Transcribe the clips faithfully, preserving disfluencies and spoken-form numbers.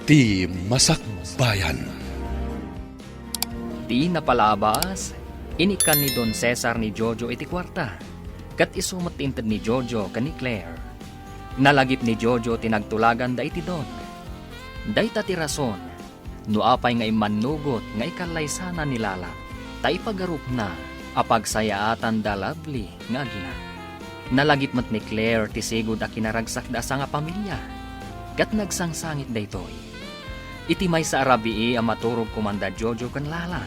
Ti Masakbayan. Ti napalabas, inikkan ni Don Cesar ni Jojo iti kuarta, ket isu met ti inted ni Jojo ken ni Claire. Nalagip ni Jojo ti nagtulaganda iti Don. Dayta ti rason no apay nga immannugot nga ikallaysana ni Lala, ta ipagarupna a pagsayaatan da Lovely nga agina. Nalagip met ni Claire ti sigud a kinaragsakda a sangapamilia, ket nagsangsangit daytoy. Iti maysa a rabii a maturog koma da Jojo ken Lala,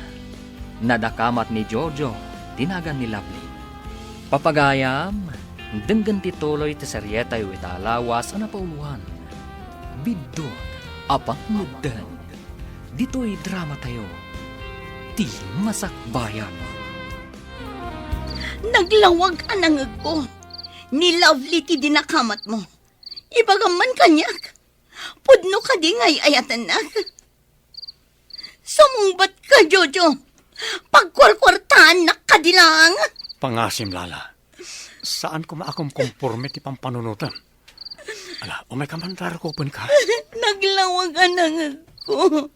nadakamat ni Jojo ti nagan ni Lovely. Papagayam, denggen ti tuloy ti serietayo ita a lawas a napauloan, Biddut a Pangngeddan. Ditoy dramatayo, Ti Masakbayan. Naglawag a nangngegko. Ni Lovely ti dinakamatmo. Ibagam man kaniak. Pudno kadi nga ay-ayatennak? Sumungbat ka, Jojo. Pagkuarkuartaannak kadi lang. Pangasim, Lala. Saan koma a kumkomporme ti pampanunotem. Ala, umay ka man, rarukupenka. Naglawag a nangngegko.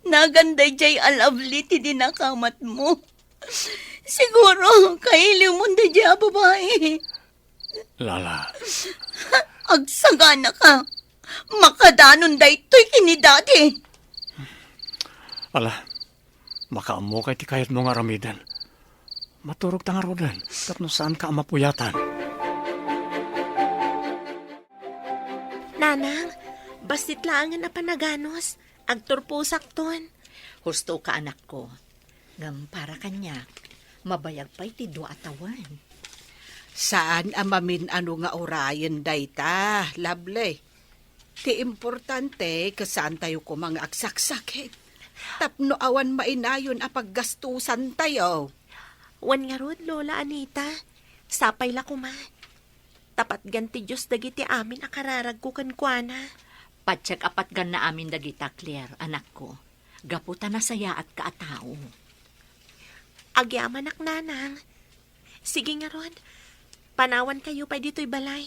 Nagan daydiay a Lovely ti dinakamatmo. Siguro, kailiwmon daydiay a babai. Lala. Agsagana ka. Makadanon daytoy ken ni Daddy. Ala, makaammokay ti kayatmo nga aramiden. Maturogta ngaruden, tapno saanka a mapuyatan. Nanang, bassit laengen a panaganus. Agturposakton. Husto ka, anakko. Ngem para kaniak, mabayag pay ti dua a tawen. Saan a mamin-ano nga urayen dayta, Lovely. Ti importante, ket saantayo koma nga agsaksakit. Tapno awan mainayon a paggastusantayo. Wen ngarud, Lola Anita, sapay la koma. Ta patgan ti Dios dagiti amin a kararagko kenkuana. Patiek a patganna amin dagita, Claire, anakko, gapu ta nasayaatka a tao. Agyamanak, Nanang. Sige ngarud, panawankayo pay ditoy balay.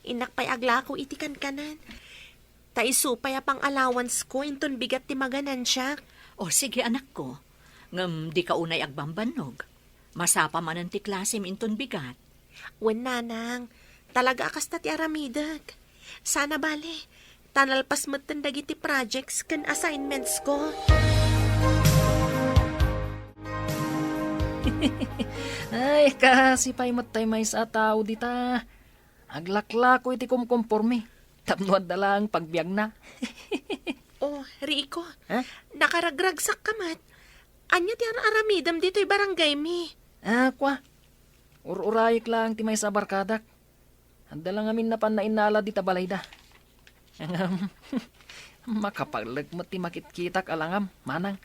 Innak pay aglako iti kankanan. Ta isu pay a pang-allowance-ko inton bigat ti maganansiak. O, sige, anakko. Ngem dika unay agbambannog. Masapa manen ti klasem inton bigat. Wen, Nanang. Talaga a kasta ti aramidek. Sana bale, ta nalpas metten dagiti projects ken assignments-ko. Ay, kaasi pay met tay maysa a tao dita. Aglaklako iti kumkumpormi tapno adda laeng pagbiagna. Oh, Rico, ha? Nakaragragsakka met. Ania ti ar-aramidem ditoy barangaymi? Ah, kua. Ur-urayek laeng ti maysa a barkadak. Adda la ngamin napan nainnalad ita balayda. Ngem, makapaglek met ti makitkitak a langam, manang.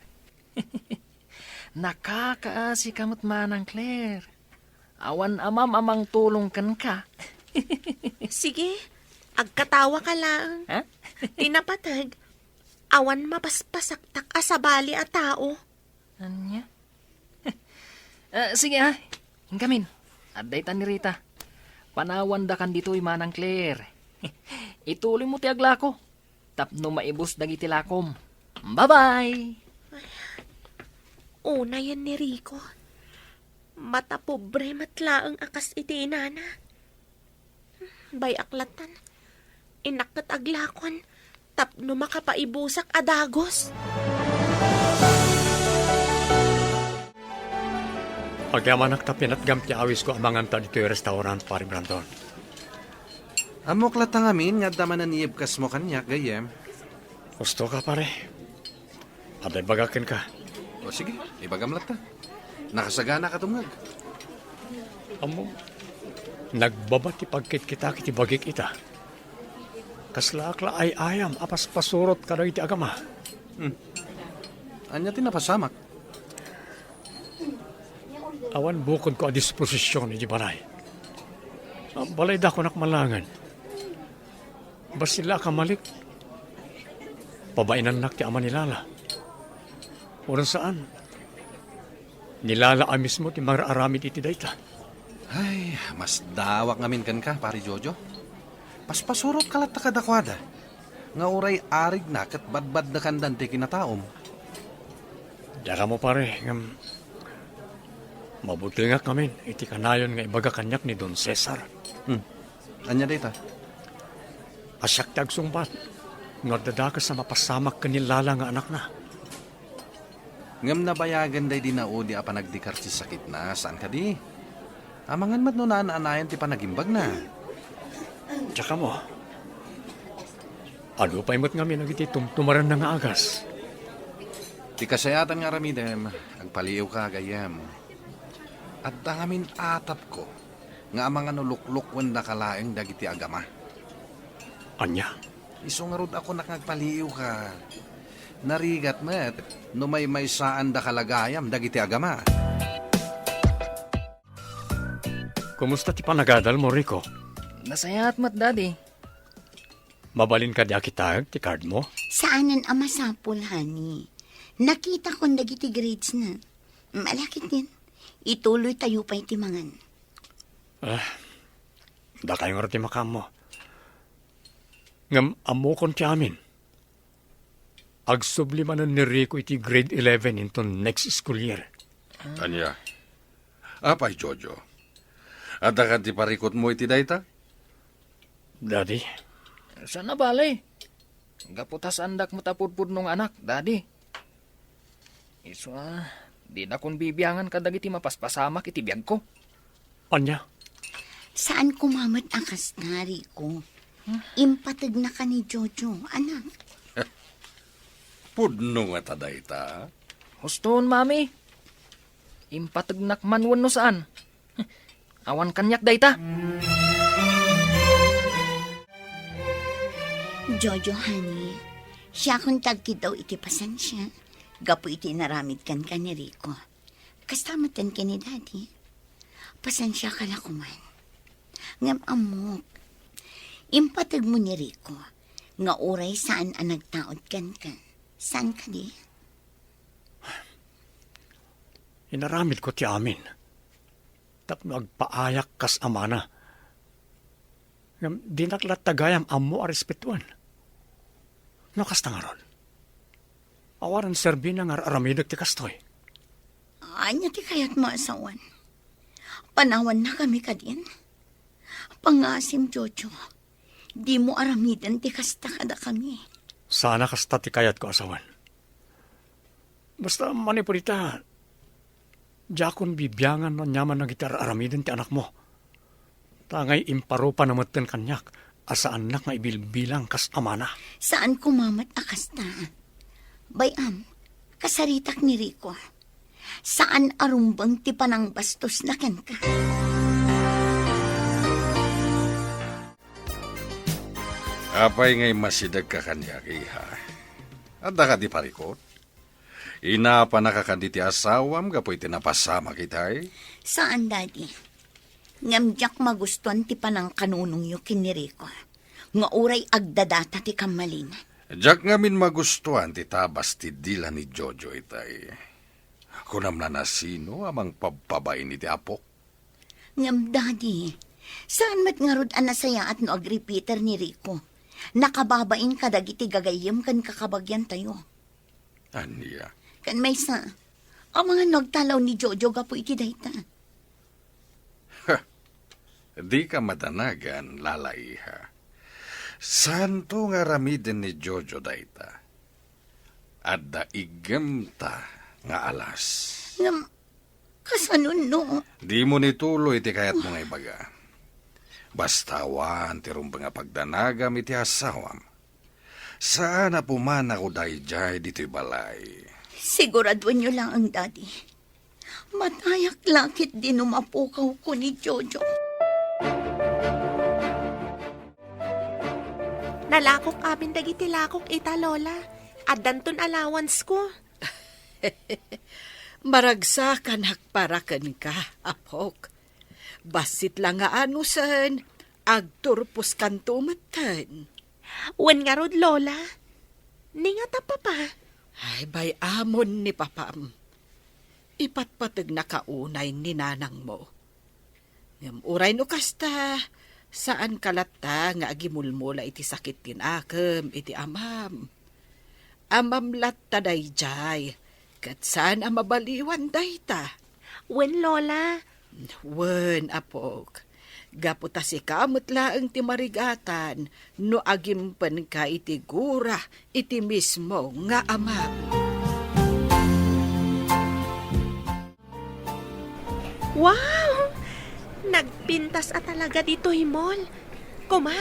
Nakakaasika met manang, Claire. Awan amam a mangtulong kenka. Sige, agkatawaka laeng. Ha? Ti napateg, awan mapaspasaktak a sabali a tao. Ania? Ah, sige, ah. Inkamin. Adda ita ni Rita. Panawandakan ditoy, manang Claire. Ituloymo ti aglako tapno maibus dagiti lakom. Bye-bye! Unayen ni Rico. Matapobre met laeng a kas iti inana. Bay-ak latan. Innak ket aglakon tapno makapaibusak a dagus. Agyamanak ta pinatgam ti awisko a manganta ditoy restaurant, Pari Brandon. Ammok latta ngamin nga adda manen iibkasmo kaniak, gayyem. Husto ka, pare. Adda ibagak kenka. O sige, ibagam latta. Nakasagana ka tumngeg. Ammom, nagbaba ti pagkitkitak iti bagik ita. Kaslaak la ay-ayam a paspasurot kadagiti agama. Hmm. Ania ti napasamak? Awan bukodko a disposision iti balay. Balaydakonak man laengen. Bassit la a kamalik. Pabainannak ti ama ni Lala. Wen saan, ni Lala a mismo ti mangararamid iti dayta. Ay, masdaawak ngamin kenka, Pari Jojo. Paspasurotka latta kadakuada. nga uray arigna ket badbadnekandan ti kinataom. Diak ammo, pare, ngem mabutengak ngamin iti kanayon nga ibaga kaniak ni Don Cesar. Hmm. Ania dayta? A, siak ti agsungbat no adda dakes a mapasamak ken ni Lala nga anakna. Ngem nabayagan daydi naudi a panagdikar ti sakitna, saan kadi? Amangan met no naan-anayan ti panagimbagna. Diak ammo. Adu pay met ngamin dagiti tumtumarenna nga agas. Ti kasayaatan nga aramidem, agpaliiwka, gayyem. Adda ngamin atapko nga amangan no luklukkuendaka laeng dagiti agama. Ania? Isu ngarud a kunak nga agpaliiwka. Narigat met no maymaysaandaka la gayam dagiti agama. Kumusta ti panagadalmo, Rico? Nasayaat met, Daddy. Mabalin kadi a kitaek ti card mo? Saanen a masapul, honey. Nakitakon dagiti grades na. Ala ketdin, ituloytayo pay ti mangan. Ah, dakayo ngarud ti makaammo. Ngem ammokon ti amin. Agsubli manen ni Rico iti grade eleven inton next school year. Ania? Apay, Jojo? Adda kadi parikutmo iti dayta? Daddy. Saan a bale. Gapu ta saandak met a pudpudno nga anak, Daddy. Isu a, dinakon bibiangan kadagiti mapaspasamak iti biagko. Ania? Saan koma met a kasta, Rico. Impategnaka ni Jojo, anak. Pudno ngata dayta? Husto, Mami. Impategnak man wenno saan. Awan kaniak dayta. Jojo, honey, siakon ti agkiddaw iti pasensia gapu iti inaramid kenka ni Rico. Kasta metten ken ni Daddy. Pasensiaka la koman. Ngem ammok, impategmo ni Rico nga uray saan a nagtaud kenka. Saan kadi? Inaramidko ti amin tapno agpaayak kas amana. Ngem dinak latta gayam ammo a respetuen. No kasta ngarud, awanen serbina nga ar-aramidek ti kastoy. Ania ti kayatmo a sawen? Panawannakami kadin? Pangasim, Jojo. Dimo aramiden ti kasta kadakami. Saan a kasta ti kayatko a sawen. Basta manipud ita, diakon bibiangan no aniaman dagiti ar-aramiden ti anakmo. Ta ngay imparupa na metten kaniak a saannak nga ibilbilang kas amana. Saan koma met a kasta. Bay-am, kasaritak ni Rico. Saan a rumbeng ti panangbastosna kenka. Apay nga immasidegka kaniak, iha? Adda kadi parikut? Inapanaka kadi ti asawam gapu iti napasamak itay? Saan, Daddy. Ngem diak magustuan ti panangkanunongyo ken ni Rico, nga uray agdadata ti kammalina. Diak ngamin magustuan ti tabas ti dila ni Jojo itay. Kunam la, nasino a mangpabpabain iti apok? Ngem, Daddy, saan met ngarud a nasayaat no agripiter ni Rico? Nakababain kadagiti gagayyem ken kakabagiantayo. Ania? Ken maysa, amangan no agtalaw ni Jojo gapu iti dayta. Ha! Dika madanagan, Lala, iha. Saanto nga aramiden ni Jojo dayta. Adda iggemta nga alas. Ngem, kasano no? Dimo ituloy ti kayatmo nga ibaga. Basta awan ti rumbeng a pagdanagam iti asawam. Saan a pumanako daydiay ditoy balay. Siguraduenyo laeng, Daddy. Matayak la ketdi no mapukawko ni Jojo. Nalakok amin dagiti lakok ita, Lola. Addanton allowance ko. Maragsakanak para kenka, apok. Bassit la nga anusen, agturposkanto metten. Wen ngarud, Lola. Ni ngata, Papa? Ay, bay-amon ni Papam. Ipatpategnaka unay ni nanangmo. Ngem uray no kasta, Saanka latta nga agimulmula iti sakit ti nakem iti amam. Amam latta daydiay, ket saan a mabaliwan dayta. Wen, Lola. Wen, apok. Gapu ta sika met laeng ti marigatan no agimpenka iti gura iti mismo nga amam. Wow! Nagpintas a talaga ditoy mall. Kuma,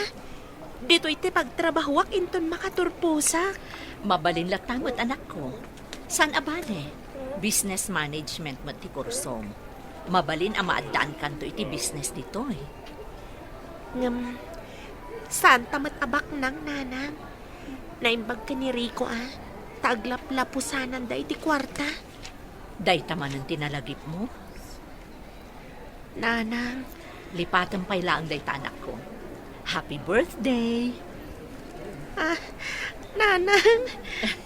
ditoy ti pagtrabahuak inton makaturposak. Mabalin latta met, anakko. Saan a bale, business management met ti kursom. Mabalin a maaddaankanto iti business ditoy. Ngem, saanta met a baknang, Nanang. Naimbag ken ni Rico, a, ta aglaplapusananda iti kuarta. Dayta manen ti nalagipmo? Nanang. Lipatem pay laeng dayta, anakko. Happy birthday! Ah, Nanang,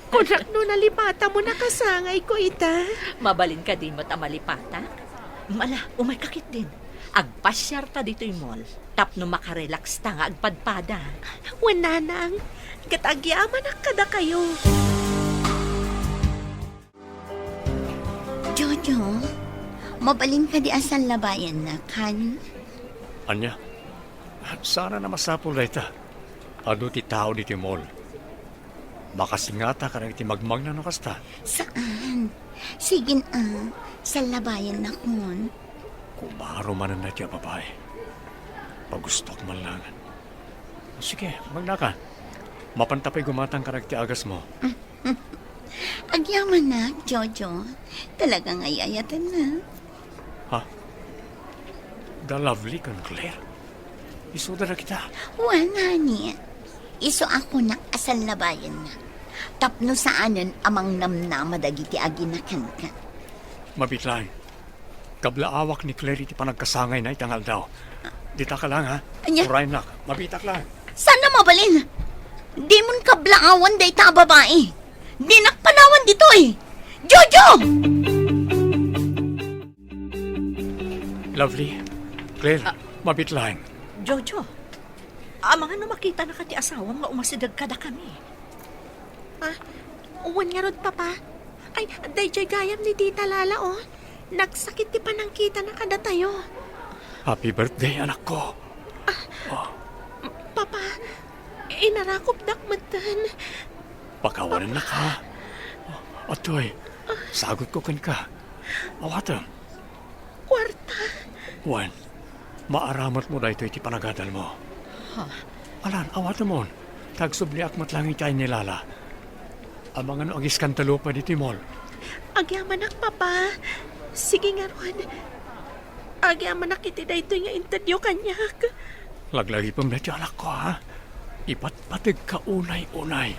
kunak no nalipatam mo nakasangayko ita. Mabalin kadi met a malipatak? Ala, umayka ketdin. Agpasiarta ditoy mall tapno makarelaxta nga agpadpada. Wen, Nanang, ket agyamanak kadakayo. Jojo, mabalin kadi a sallabayannak, honey? Ania? Saan a masapul dayta. Adu ti tao ditoy mall. Makasingata kadagiti magmagna no kasta. Saan? Sige na, sallabayannakon. Kumaro manen daytoy a babai. Pagustok man lang. Sige, magnaka. Mapanta pay gumatang kadagiti agasmo. Agyamanak, Jojo. Talaga nga ay-ayatennak. Ha? Da Lovely ken Claire? Isuda dagita? Wen, honey. Isu a kunak a sallabayannak. Tapno saanen a mangnamnama dagiti agina kenka. Mabiit laeng. Kablaawak ni Claire iti panagkasangayna ita nga aldaw. Ditak lang, ha? Ania? Urayennak. Mabiitak lang. Saan a mabalin? Dimon kablaawan dayta a babai. Dinak panawan ditoy. Jojo! Lovely, Claire, ah, mabiit laeng. Jojo, amangan no makitanaka ti asawam nga umasideg kadakami. Ah, wen ngarud, Papa. Ay, daydiay gayam ni Tita Lala, oh. Nagsakit ti panangkitana kadatayo. Happy birthday, anakko. Ah, oh. Papa, inarakupdak metten. Pakawanennak, ha? Atoy, sagutko kenka. Awatem. Kuarta. Wen, maaramatmo daytoy iti panagadalmo. Ha? Alan, awatemon. Ta agsubliak met laeng iti ay ni Lala. Amangan no agiskanto pay ditoy mall. Agyamanak, Papa. Sige ngarud. Agyamanak iti daytoy nga intedyo kaniak. Laglagipem daytoy, anakko, ha? Ipatpategka unay-unay.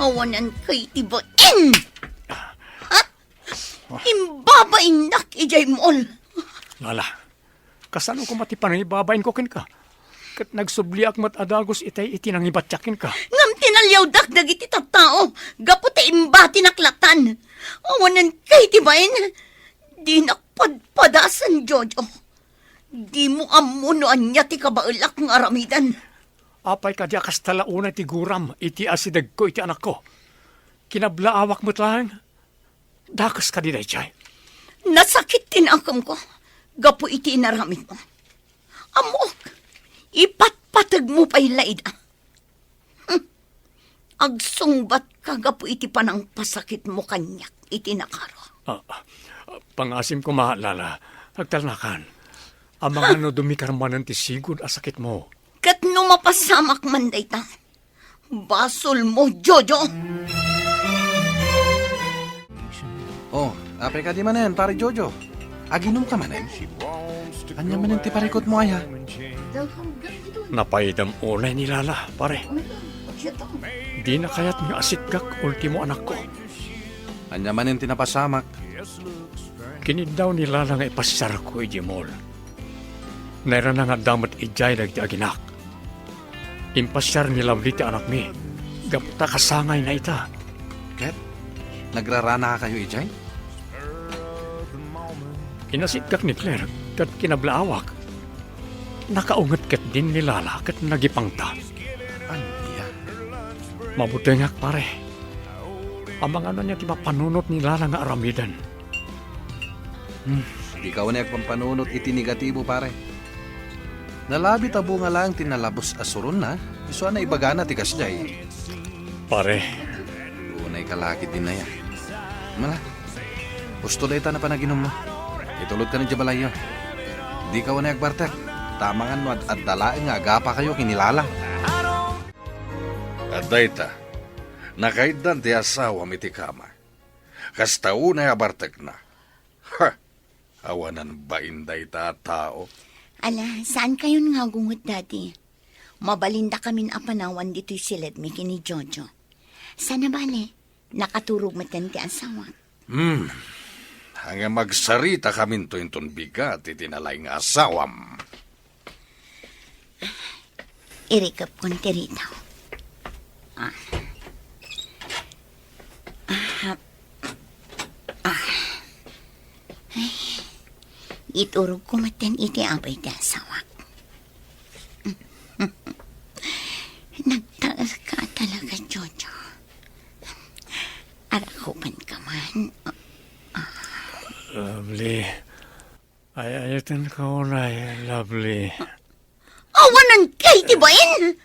Awanan kay ti bain! Ha? Imbabainnak idiay mall. Lala, kasano koma ti panangibabainko kenka? Ket nagsubliak met a dagus itay iti nangibatiak kenka. Ngem tinaliawdak dagiti tattao gapu ta imbatinak latan. Awanan kay ti bain. Dinak padpadasen, Jojo. Dimo ammo no ania ti kabaelak nga aramiden. Apay kadi a kasta la unay ti guram iti asidegko iti anakko? Kinablaawak met laeng. Dakes kadi daydiay? Nasakit ti nakemko gapu iti inaramidmo. Ammok, ipatpategmo pay la ida. Hmm. Agsungbatka gapu iti panangpasakitmo kaniak iti nakaro. Ah, ah, pangasim koma, Lala. Agtalnakan. Amangan no dumikar manen ti sigud a sakitmo. Ket no mapasamak man dayta, basolmo, Jojo! Oh, apay kadi manen, Pare Jojo? Aginumka manen? Ania manen ti parikutmo aya? Napaydam unay ni Lala, pare. Dina kayat nga asitgak ultimo anakko. Ania manen ti napasamak? Kiniddaw ni Lala nga ipasiarko idiay mall. Nairana nga adda met idiay dagiti aginak. Impasiar ni Lovely ti anakmi, gapu ta kasangayna ita. Ket nagraranakayo idiay? Kinasitkak ni Claire ket kinablaawak. Nakaunget ketdin ni Lala ket nagipangta. Ania? Mabutengak, pare. Amangan ania ti mapanunot ni Lala nga aramiden. Hmm. Dika unay agpampanunot iti negatibo, pare. Nalabit a bunga laeng ti nalabos a suronna, isu a naibagana ti kasdiay. Pare. Unay ka la ketdin aya. Mala, husto dayta a panaginummo. Itulodka idiay balayyo. Dika unay agbartek. Ta amangan no ad-adda laeng nga agapakayo ken ni Lala. Adda ita, nakaitdan ti asawam iti kama. Kasta unay a bartekna. Ha! Awanan bain dayta a tao. Ala, saankayon nga agunget, Daddy. Mabalindakamin a panawan ditoy siledmi ken ni Jojo. Saan a bale, nakaturog metten ti asawak. Hmm. Ngem agsaritakaminto inton bigat iti nalaing nga asawam. Irikepkon ti ritaw. Ah. Ah. Ah. Ay. Iturogko metten iti abay ti asawak. Nagtaerka talaga, Jojo. Arakupanka man. Lovely. Ay-ayatenka unay, Lovely. Awananka iti bain?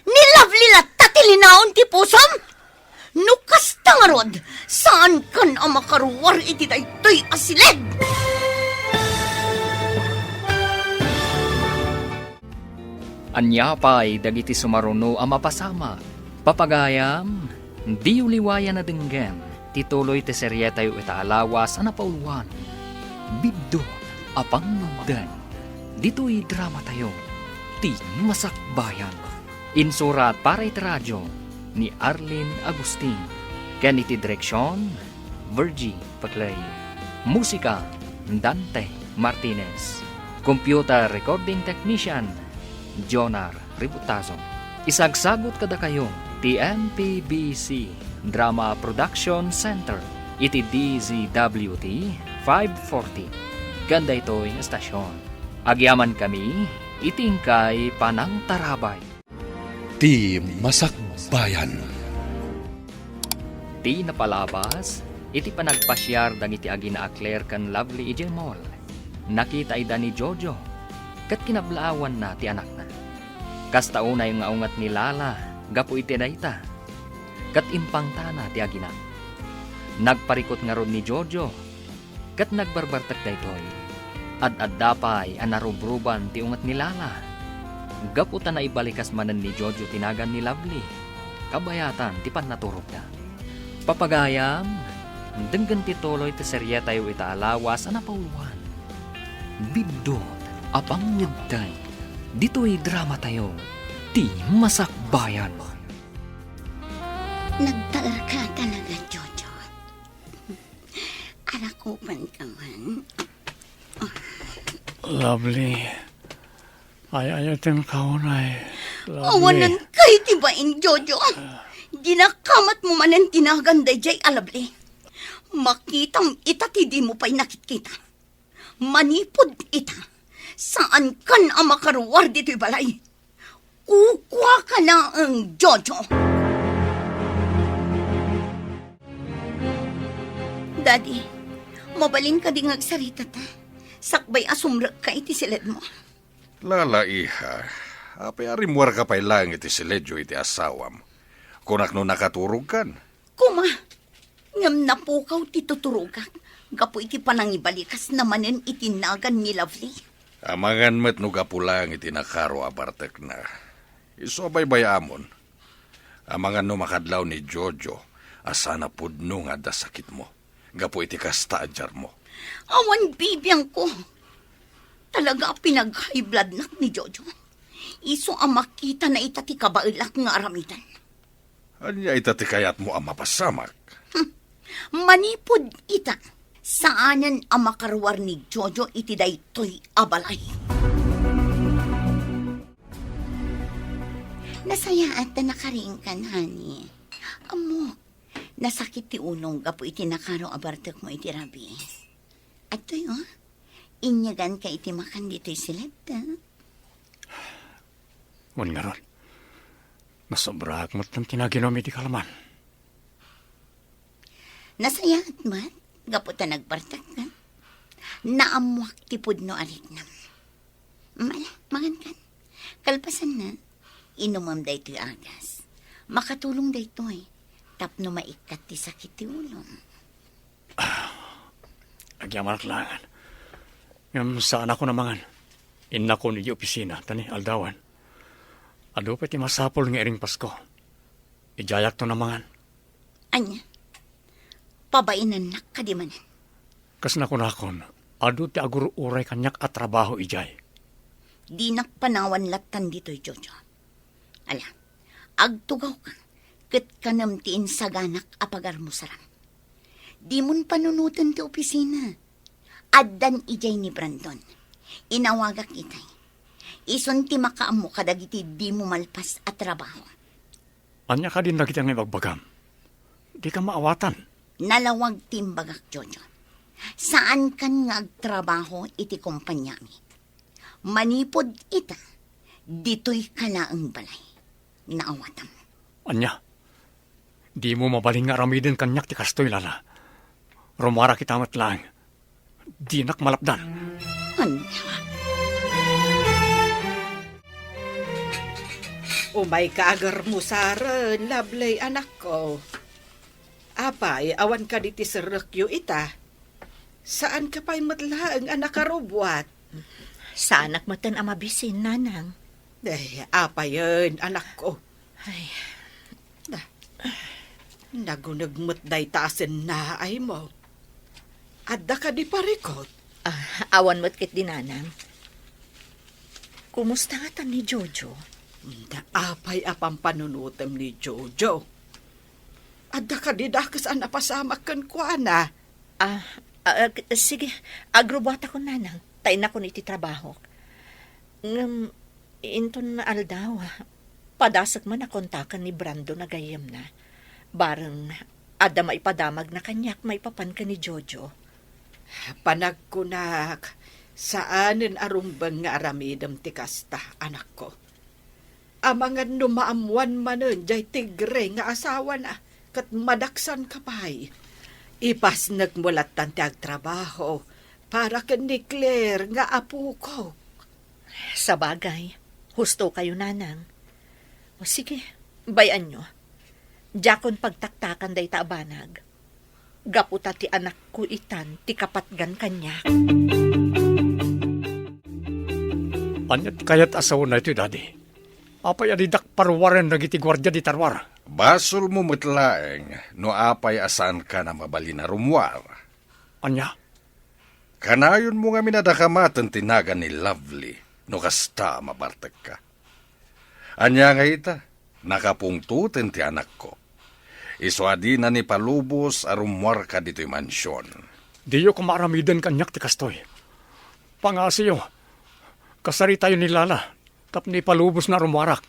Ni Lovely latta ti linaon ti pusom? No kasta ngarud, saankan a makaruar iti daytoy a siled. Ania pay dagiti sumaruno a mapasamak? Papagayam, diyo liwayan a denggen ti tuloy ti serietayo ita a lawas a napauluan, Biddut a Pangngeddeng, ditoy dramatayo, Ti Masakbayan. Insurat para iti radio ni Arlene Agustin, ken iti direksion, Virgie Paclay. Musika, Dante Martinez. Computer recording technician, Jonar Ributazo. Isagsagut kadakayo ti M P B C Drama Production Center iti D Z W T five forty ken daytoy nga estasion. Agyamankami iti inkay panangtarabay. Ti Masakbayan. Ti napalabas iti panagpasiar dagiti agina a Claire ken Lovely idiay mall, nakita ida ni Jojo ket kinablaawanna ti anakna. Kasta unay nga unget ni Lala gapu iti dayta, ket impangtana ti agina. Nagparikut ngarud ni Jojo ket nagbarbartek daytoy. Ad-adda pay a narubruban ti unget ni Lala. Gapu ta naibalikas manen ni Jojo ti nagan ni Lovely, kabayatan ti pannaturogda. Papagayam, denggen ti tuloy ti serietayo ita a lawas a napauluan, Biddut a Pangngeddeng, ditoy dramatayo, Ti Masakbayan. Nagtaerka talaga, Jojo. Arakupanka man. Lovely. Ay-ayatenka unay, Lovely. Awananka iti bain, Jojo. Dinakamatmo manen ti nagan daydiay a Lovely. Makitam ita ti dimo pay nakitkita. Manipud ita, saankan a makaruar ditoy balay. Kukuaka laeng, Jojo. Daddy, mabalin kadi nga agsarita ta? Sakbay a sumrekka iti siledmo. Lala, iha, apay a rimmuarka pay laeng iti siledyo iti asawam? Kunak no nakaturogkan. Koma, ngem napukaw ti tuturogak gapu iti panangibalikasna manen iti nagan ni Lovely. Amangan met no gapu laeng iti nakaro a bartekna. Isu a baybay-amon. Amangan no makadlaw ni Jojo a saan a pudno nga adda sakitmo gapu iti kasta a diarmo. Awan bibiangko. Talaga a pinag-high bloodnak ni Jojo. Isu a makitana ita ti kabaelak nga aramiden. Ania ita ti kayatmo a mapasamak? Hmm. Manipud ita, saanen a makaruar ni Jojo iti daytoy a balay. Nasayaat ta nakariingkan, honey. Ammok, nasakit ti ulong gapu iti nakaro a bartekmo iti rabii. Adtoy, oh. Inyaganka iti makan ditoy siled, a? Wen ngarud, nasobraak met ti naginum iti kalaman. Nasayaat met, gapu ta nagbartekka. Naammoak ti pudno a riknam. Mala, mangankan. Kalpasanna, inumem daytoy agas. Makatulong daytoy tapno maikkat ti sakit ti ulom. Agyamanak laengen. Ngem saanakon a mangan. Innakon idiay opisina, ta ni aldawen, adu pay ti masapul nga iring Pasko. Idiayakton a mangan. Ania? Pabainennak kadi manen? Kas nakunakon, adu ti agur-uray kaniak a trabaho idiay. Dinak panawan lattan ditoy, Jojo. Ala, agtugawka, ket kanem ti insaganak a pagarmusaram. Dimon panunoten ti opisina. Addan idiay ni Brandon. Inawagak itay. Isun ti makaammo kadagiti dimo malpas a trabaho. Ania kadin dagiti nga ibagbagam? Dika maawatan. Nalawag ti imbagak, Jojo. Saankan nga agtrabaho iti kompaniami. Manipud ita, ditoy ka laeng balay. Naawatam. Ania? Dimo mabalin nga aramiden kaniak ti kastoy, Lala. Rummuarak ita met laeng. Dinak malapdan. Ania? Umayka agarmusaren, Lovely, anakko. Apay, awan kadi ti serrekyo ita? Saanka pay met laeng a nakarubbuat? Saanak metten a mabisin, nanang. Ay, apayen, anakko? Ay. Da. Naguneg met dayta a sennaaymo. Adda kadi parikut? Ah, awan met ketdi, nanang. Kumusta ngatan ni Jojo? Da, apay a pampanunotem ni Jojo? Adda kadi dakes a napasamak kenkuana? Ah, ah, ah, sige, agrubbuatakon, nanang, ta innakon iti trabahok. Ngem, inton aldaw, padasek man a kontaken ni Brandon a gayyemna. Bareng, adda maipadamagna kaniak maipapan ken ni Jojo. Panagkunak, saanen a rumbeng nga aramidem ti kasta, anakko. Amangan no maammoan manen jay tigre nga asawana, ket madaksanka pay. Ipasnekmo lattan ti agtrabaho para ken ni Claire nga apokok. Sabagay, hustokayo, nanang. O sige, bay-anyo. Diakon pagtaktakan dayta a banag. Gapu ta ti anakko itan ti kapatgan kaniak. Ania ti kayat a sawen daytoy, Daddy? Apay a didak paruaren dagiti guardia dita ruar? Basolmo met laeng no apay a saankan a mabalin a rummuar. Ania? Kanayonmo ngamin a daka maten ti nagan ni Lovely no kasta a mabartekka. Ania nga ita? Nakapungtoten ti anakko. Isu a dina ipalubos a rummuarka ditoy mansion. Diyo koma aramiden kaniak ti kastoy. Pangngasiyo, kasaritayo ni Lala tapno ipalubosna a rummuarak.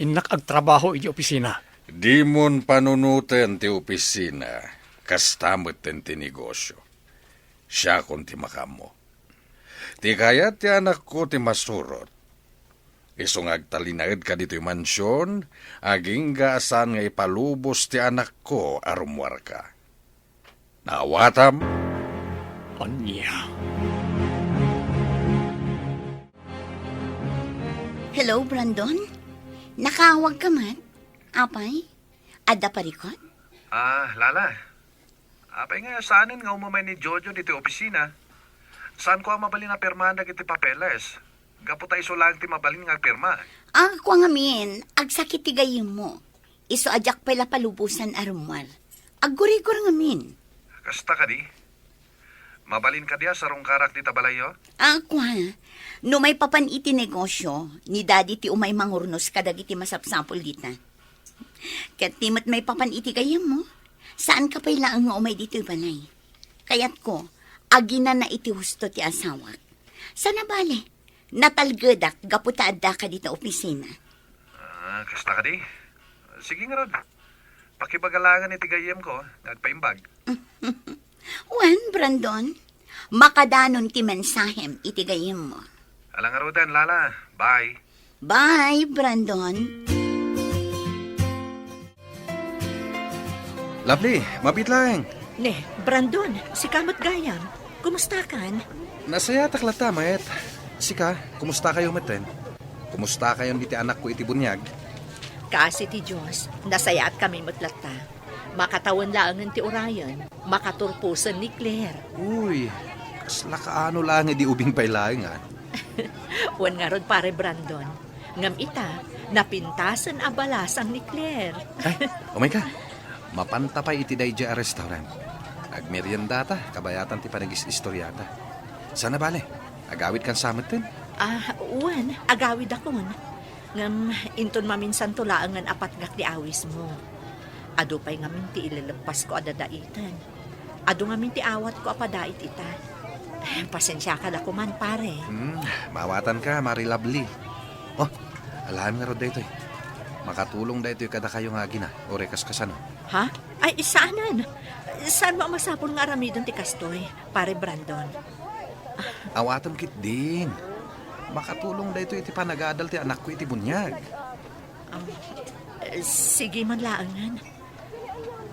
Innak agtrabaho iti opisina. Dimon panunoten ti opisina, kasta metten ti negosio. Siakon ti makaammo. Ti kayat ti anakko ti masurot. Isu nga agtalinaedka ditoy mansion, agingga a saan nga ipalubos ti anakko a rummuarka. Naawatam? Ania? Hello, Brandon? Nakaawagka met? Apay? Adda parikut? Ah, Lala. Apay nga, saanen nga umumay ni Jojo ditoy opisina? Saanko a mabalin a pirmaan dagiti papeles. Gapu ta isu laeng ti mabalin nga agpirma. Ah, kua ngamin, agsakit ti gayyemmo. Isu a diak pay la palubosan a rummuar. Aggurigor ngamin. Kasta kadi? Mabalin kadi a sarungkarak dita balayyo? Ah, kua. No maipapan iti negosio, ni Daddy ti umay mangurnos kadagiti masapsapul dita. Ket ti met maipapan iti gayyemmo, saanka pay laeng nga umay ditoy balay. Kayatko, aginana iti husto ti asawak. Sana bale, natalgedak gapu ta addaka dita opisina. Ah, kasta kadi? Sige ngarud. Pakibaga laengen iti gayyemko nga agpaimbag. Wen, Brandon, Makadanon ti mensahem iti gayyemmo. Ala ngaruden, Lala. Bye. Bye, Brandon. Lovely, mabiit laeng. Ne, Brandon, sika met gayam. Kumustakan? Nasayatak latta, met. Sika, kumustakayo metten? Kumustakayon iti anakko iti buniag? Kaasi ti Dios, nasayaatkami met latta. Makatawen laengen ti urayen, makaturposen ni Claire. Uy, kasla kaano laeng idi ubing pay laeng, a? Wen ngarud, Pare Brandon. Ngem ita, napintasen a balasang ni Claire. Ay, umay ka. Mapanta pay iti daydiay a restaurant. Agmeriendata, kabayatan ti panagis-istoriata. Saan a bale, agawidkan sa metten? Ah, wen, agawidakon. Ngem inton maminsanto laengen a patgak ti awismo. Adu pay ngamin ti ilelebbasko a dadaiten. Adu ngamin ti awatko a padait ita. Pasensiaka la koman, pare. Hmm, maawatanka, Mare Lovely. Oh, alaem ngarud daytoy. Makatulong daytoy kadakayo nga agina, uray kaskasano. Ha? Ay, saanen. Saanmo a masapul nga aramiden ti kastoy, Pare Brandon? Awatem ketdin. Makatulong daytoy iti panagadal ti anakko iti buniag. Ah, sige man laengen.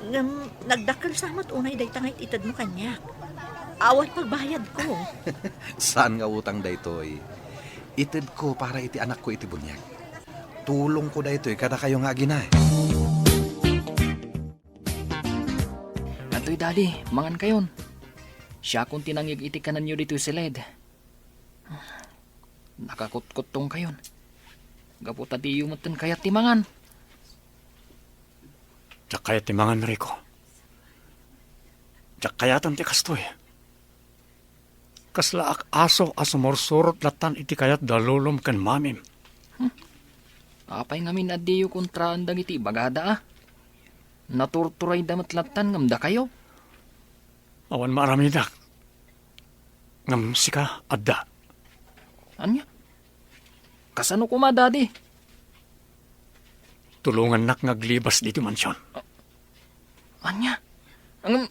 Ngem nagdakkel sa met unay dayta nga it-itedmo kaniak. Awan pagbayadko. Saan nga utang daytoy. Itedko para iti anakko iti buniag. Tulongko daytoy kadakayo nga agina. Adtoy, Daddy, mangankayon. Siakon ti nangig iti kanenyo ditoy siled. Nakakutkuttongkayon. Gapu ta diyo metten kayat ti mangan. Diak kayat ti mangan, Rico. Diak kayaten ti kastoy. Kaslaak aso a sumursurot lattan iti kayat da lolom ken mamim. Hmm. Apay ngamin a diyo kontraan dagiti ibagada, a? Naturturayda met lattan ngem dakayo. Awan maaramidak. Ngem sika, adda. Ania? Kasano koma, Daddy? Tulongannak nga aglibas ditoy mansion. Ania? Ngem,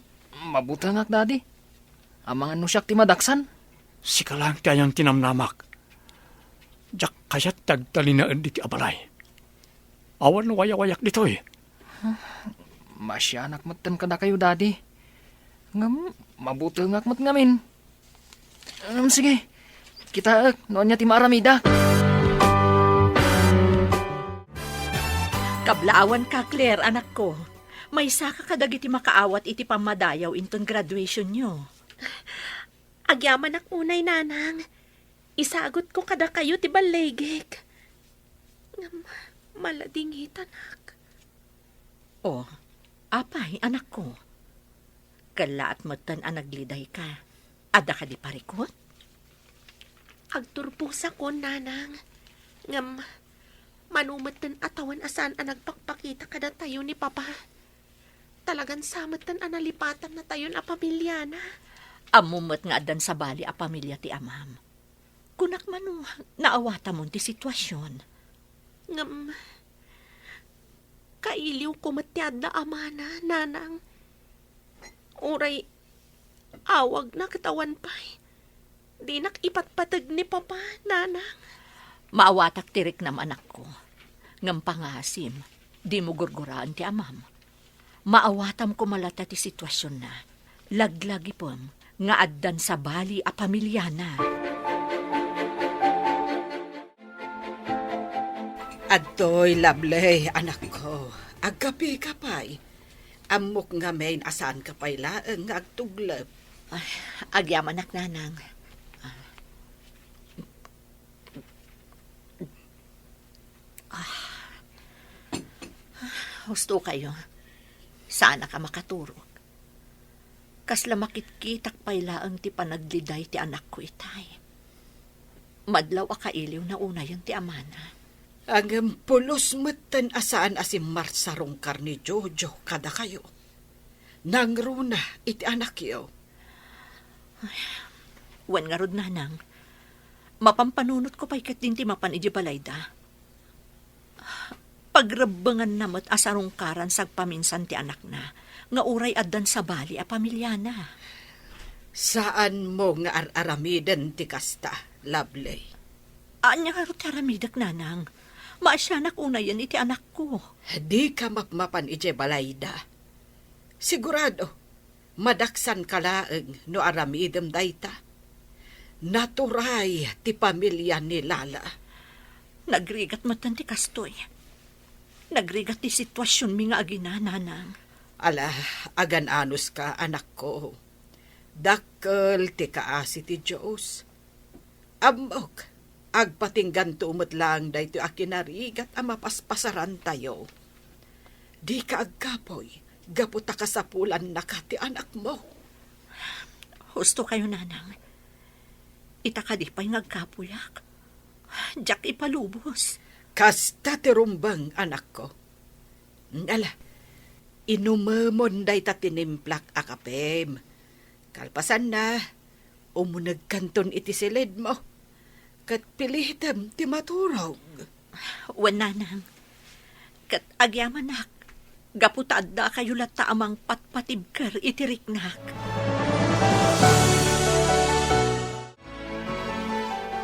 mabutengak, Daddy. Amangan no siak ti madaksan? Sika laeng ti ayan ti namnamak. Diak kayat ti agtalinaed iti abalay. Awan wayawayak ditoy. Masianak metten kadakayo, Daddy. Ngem, mabutengak met ngamin. Ngem, sige. Kitaek no ania ti maaramidak. Kablaawanka, Claire, anakko. Maysaka kadagiti makaawat iti pammadayaw inton graduationyo. Agyamanak unay, Nanang. Isagutko kadakayo ti balligik. Ngem, maladingitanak. Oh, apay, anakko? Kellaat metten a naglidayka. Adda kadi parikut? Agturposakon, Nanang. Ngem, mano metten a tawen a saan a nagpakpakita kadatayo ni Papa. Talagan sa metten a nalipatannatayon a pamiliana. Ammom met nga addan sabali a pamilia ti amam. Kunak mano, naawatamon ti situasion. Ngem, kailiwko met ti adda amana, Nanang. Uray awagna ket awan pay. Dinak ipatpateg ni Papa, Nanang. Maawatak ti riknam, anakko. Ngem pangasim, dimo gurguraen ti amam. Maawatam koma latta ti situasionna. Laglagipem nga addan sabali a pamiliana. Adtoy, Lovely, anakko. Agkapeka pay. Ammok ngamin a saanka pay laeng nga agtuglep. Ay, agyamanak, Nanang. Ah. Ah. Husto kayo. Saanak a makaturog. Kasla makitkitak pay laeng ti panagliday ti anakko itay. Madlaw a kailiwna unayen ti amana. Ngem pulos metten a saan a simmarsarungkar ni Jojo kadakayo. Nangruna iti anakyo. Ay, wen ngarud, Nanang. Mapampanunotko pay ketdin ti mapan idiay balayda. Pagrebbenganna met a sarungkaran sagpaminsan ti anakna nga uray addan sabali a pamiliana. Saanmo nga ar-aramiden ti kasta, Lovely. Ania ngarud ti aramidek, Nanang? Maasianak unayen iti anakko. Dika mapmapan idiay balayda. Sigurado, madaksanka laeng no aramidem dayta. Naturay ti pamilia ni Lala. Nagrigat met ti kastoy. Nagrigat ti situasionmi nga agina, Nanang. Ala, agan-anuska, anakko. Dakkel ti kaasi ti Dios. Ammok, agpatingganto met laeng daytoy a kinarigat a mapaspasarantayo. Dika agkapuy, gapu ta kasapulannaka ti anakmo. Husto kayo, Nanang. Ita kadi pay nga agkapuyak? Diak ipalubos. Kasta ti rumbeng, anakko. Ala, inumemon dayta tinimplak a kapem. Kalpasanna, umunegkanton iti siledmo, ket pilitem ti maturog. Wen, Nanang. Ket agyamanak, gapu ta addakayo latta a mangpatpatibker iti riknak.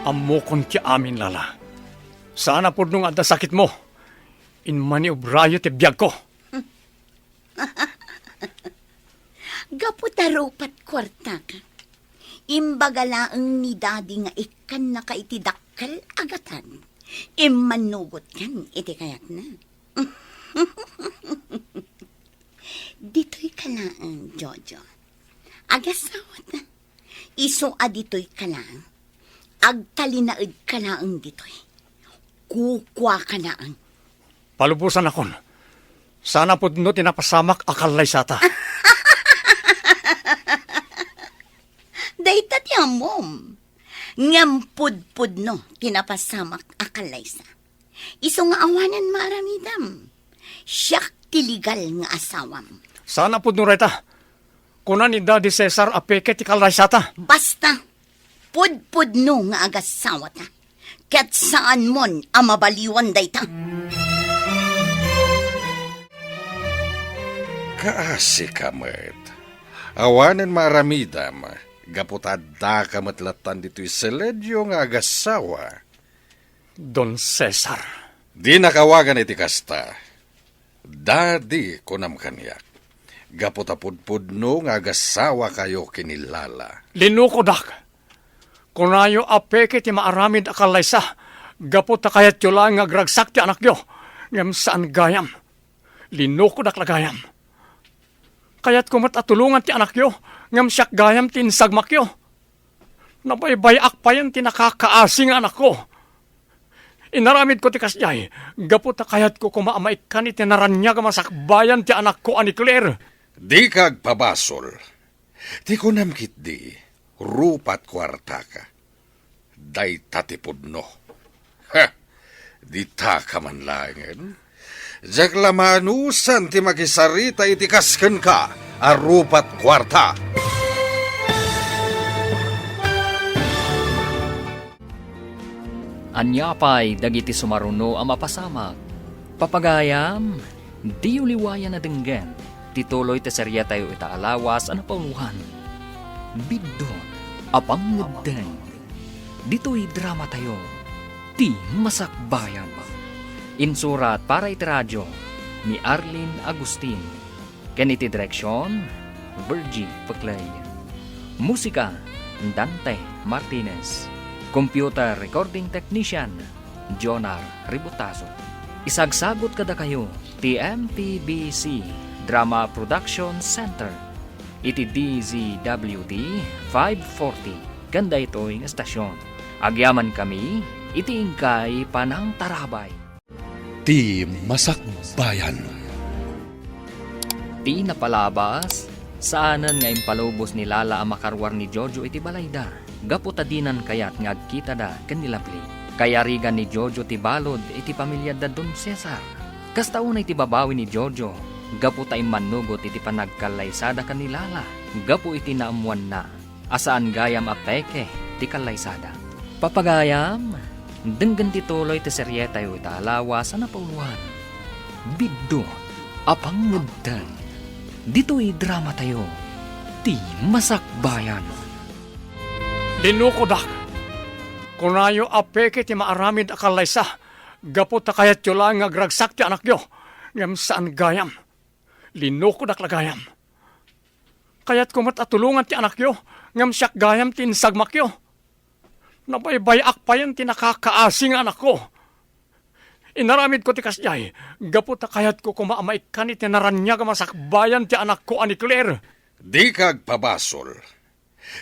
Ammokon ti amin, Lala. Saan a pudno nga adda sakitmo. Immaniobrayo ti biagko. Gapu ta rupat kuartaka. Imbaga laeng ni Daddy nga ikkannaka iti dakkel a gatad. Immannugotkan iti kayatna. Ditoy ka laeng, Jojo. Agasawata. Isu a ditoy ka laeng. Agtalinaed ka laeng ditoy. Kukua ka laeng. Palubosanakon. Saan a pudno ti napasamak a kallaysata. Dayta ti ammom. Ngem pudpudno ti napasamak a kallaysa. Isu nga awanen maaramidem. Siak ti legal nga asawam. Saan a pudno dayta. Kuna ni Daddy Cesar a peke ti kallaysata. Basta, pudpudno nga agasawata. Ket saanmon a mabaliwan dayta. Kaasika met. Awanen maaramidem, gapu ta addaka met lattan ditoy seledio nga agasawa. Don Cesar. Dinak awagan iti kasta. Daddy, kunam kaniak. Gapu ta pudpudno nga agasawakayo ken ni Lala. Linukodak. Kunayo a peke ti maaramid a kallaysa. Gapu ta kayatyo laeng nga agragsak ti anakyo. Ngem saan gayam. Linukodak la gayam. Kayatko met a tulongan ti anakyo. Ngem siak gayam ti insagmakyo. Nabaybay-ak payen ti nakakaasi nga anakko. Inaramidko ti kasdiay, gapu ta kayatko koma a maikkan iti naraniag a masakbayan ti anakko a ni Claire. Dika agpabasol. Ti kunam ketdi, rupat kuartaka. Dayta ti pudno. Ha! Ditaka man laengen. Diak la maanusan ti makisarita iti kas kenka a rupat kuarta. Ania pay dagiti sumaruno a mapasamak? Papagayam, diyo liwayan a denggen ti tuloy ti serietayo ita a lawas a napauloan, Biddut a Pangngeddeng. Ditoy dramatayo, Ti Masakbayan. Insurat para iti radio ni Arlene Agustin. Ken iti direksion, Virgie Peclay. Musika, Dante Martinez. Computer recording technician, Jonar Ributazo. Isagsagut kadakayo ti M T B C Drama Production Center iti D Z W T five forty ken daytoy nga estasion. Agyamankami iti inkay panangtarabay. Ti Masakbayan. Ti napalabas, saanen nga impalubos ni Lala a makaruar ni Jojo iti balayda, gapu ta dinan kayat nga agkitada ken ni Lovely. Kayarigan ni Jojo ti balud iti pamiliada Don Cesar. Kasta unay ti babawi ni Jojo, gapu ta immannugot iti panagkallaysada ken ni Lala, gapu iti naammoanna a saan gayam a peke ti kallaysada. Papagayam, denggen ti tuloy ti serietayo ita a lawas a napauloan, Biddut a Pangngeddeng. Ditoy dramatayo, ti masakbayan. Linukodak. Kunayo a peke ti maaramid a kallaysa, gapu ta kayatyo laeng nga agragsak ti anakyo, ngem saan gayam. Linukodak la gayam. Kayatko met a tulongan ti anakyo, ngem siak gayam ti insagmakyo. Nabaybay-ak payen ti nakakaasi nga anakko. Inaramidko ti kasdiay, gapu ta kayatko koma a maikkan iti naraniag a masakbayan ti anakko a ni Claire. Dika agpabasol.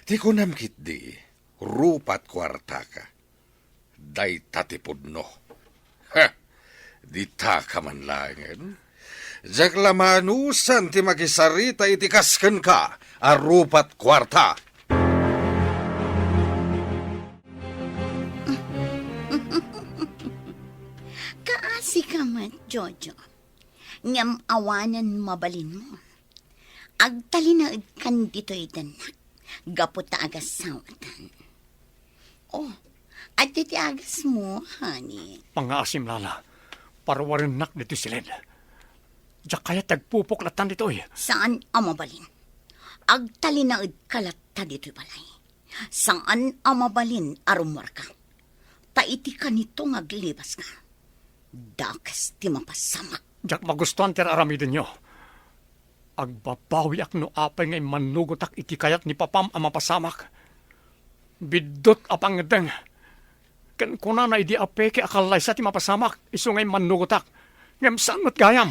Ti kunam ketdi, rupat kuartaka. Dayta ti pudno. Ha! Dita ka man laengen. Diak la maanusan ti makisarita iti kas kenka a rupat kuarta. Kaasi ka met, Jojo. Ngem awanen mabalinmo. Agtalinaedkan ditoy dennak gapu ta agasawatan. Oh, adda ti agasmo, honey. Pangaasim, Lala. Parwarennak ditoy siled. Diak kayat ti agpupok latta ditoy. Saan a mabalin. Agtalinaedka latta ditoy balay. Saan a mabalin a rummuarka. Ta iti kanito nga aglibaska, dakes ti mapasamak. Diak magustuan ti ar-aramidenyo. Agbabawiak no apay nga immannugotak iti kayat ni papam a mapasamak. Biddut a pangngedeng. Ken kunana idi a peke a kallaysa ti mapasamak, isu nga immannugotak. Ngem saan met gayam.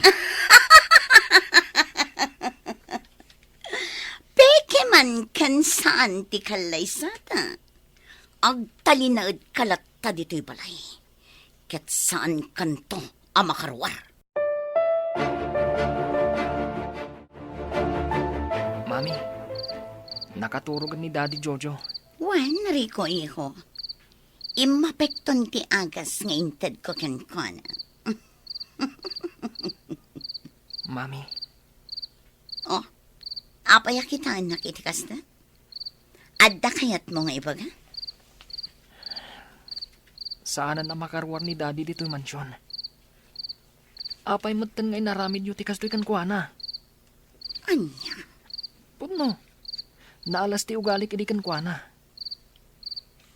Peke man ken saan ti kallaysata. Agtalinaedka latta ditoy balay. Ket saankanto a makaruar. Mami, nakaturogen ni Daddy Jojo. Wen, Rico, iho. Immapekton ti agas nga intedko kenkuana. Mami. Oh, apay a kitaennak iti kasta? Adda kayatmo nga ibaga? Saanen a makaruar ni Daddy ditoy mansion. Apay metten nga inaramidyo ti kastoy kenkuana? Ania? Pudno. Naalas ti ugalik idi kenkuana.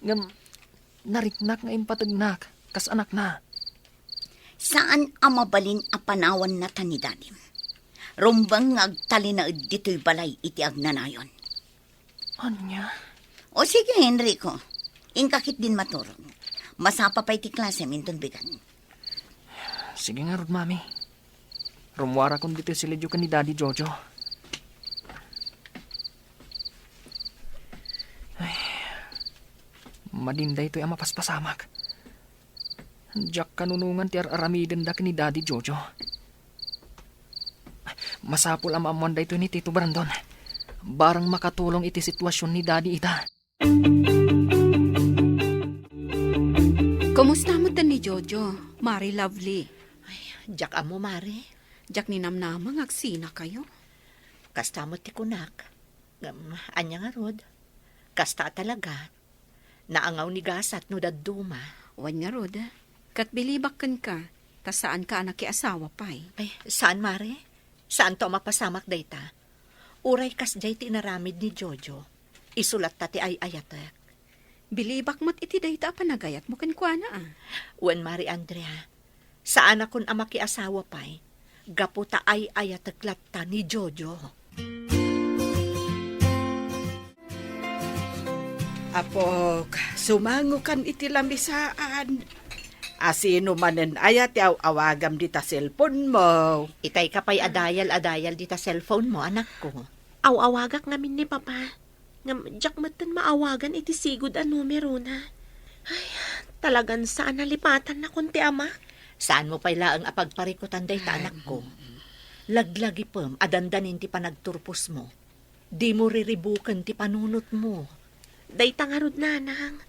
Ngem nariknak nga impategnak kas anakna. Saan a mabalin a panawanna ta ni Dadim. Rumbeng nga agtalinaed ditoy balay iti agnanayon. Ania? O sige, Enrico. Inka ketdin maturog. Masapa pay ti klasem inton bigat. Sige ngarud, Mami. Rummuarakon ditoy siledyo ken ni Daddy Jojo. Ay, madin daytoy a mapaspasamak. Diak kanunongan ti ar-aramidenda ken ni Daddy Jojo. Masapul a maammoan daytoy ni Tito Brandon. Barang makatulong iti situasion ni Daddy ita. Kumusta met ni Jojo, Mare Lovely? Ay, diak ammo, Mare. Diak ninamnama nga agsinakayo. Kasta met ti kunak. Ngem, ania ngarud? Kasta a talaga. Naangaw ni gasat no dadduma. Wen ngarud, ket bilibak kenka, ta saanka a nakiasawa pay. Ay, saan, Mare? Saanto a mapasamak dayta? Uray kasdiay ti inaramid ni Jojo, isu latta ti ay-ayatek. Bilibak met iti dayta a panagayatmo kenkuana, a. Wen, Mare Andrea, saanakon a makiasawa pay, gapu ta ay-ayatek latta ni Jojo. Apok, sumangokan iti lamisaan. Asino manen aya ti aw-awagam dita cellphone mo? Itay ka pay a dial a dial dita cellphone mo, anakko. Aw-awagak ngamin ni Papa. Ngem diak metten maawagan iti sigud a numerona. Ay, talagan saan a lipatannakon ti amak. Saanmo pay laeng a pagparikutan dayta, anakko. Laglagipem a dandanin ti panagturposmo. Dimo riribuken ti panunotmo. Dayta ngarud, Nanang.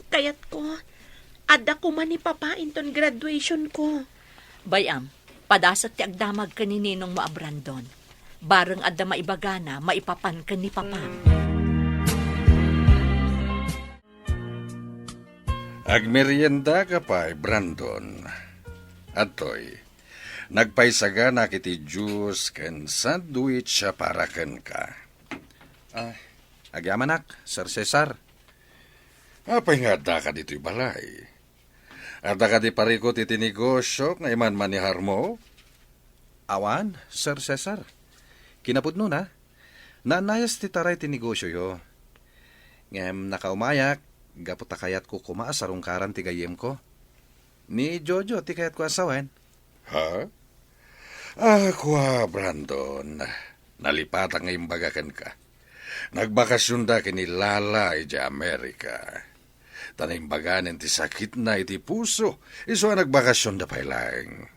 Kayatko, adda koma ni Papa inton graduationko. Bay-am, padasek ti agdamag ken ni ninongmo a Brandon. Bareng adda maibagana maipapan ken ni Papam. Agmeriendaka pay, Brandon. Adtoy, nagpaisaganak iti juice ken sandwich a para kenka. Ah, agyamanak, Sir Cesar. Apay nga addaka ditoy balay? Adda kadi parikut iti negosio nga imanmaneharmo? Awan, Sir Cesar. Kinapudnona, naannayas ti taray ti negosioyo. Ngem nakaumayak, gapu ta kayatko koma a sarungkaran ti gayyemko. Ni Jojo ti kayatko a sawen. Ha? Ah, kua, Brandon, nalipatak nga imbaga kenka. Nagbakasionda ken ni Lala idiay Amerika. Ta naimbaganen ti sakitna iti puso, isu a nagbakasionda pay laeng.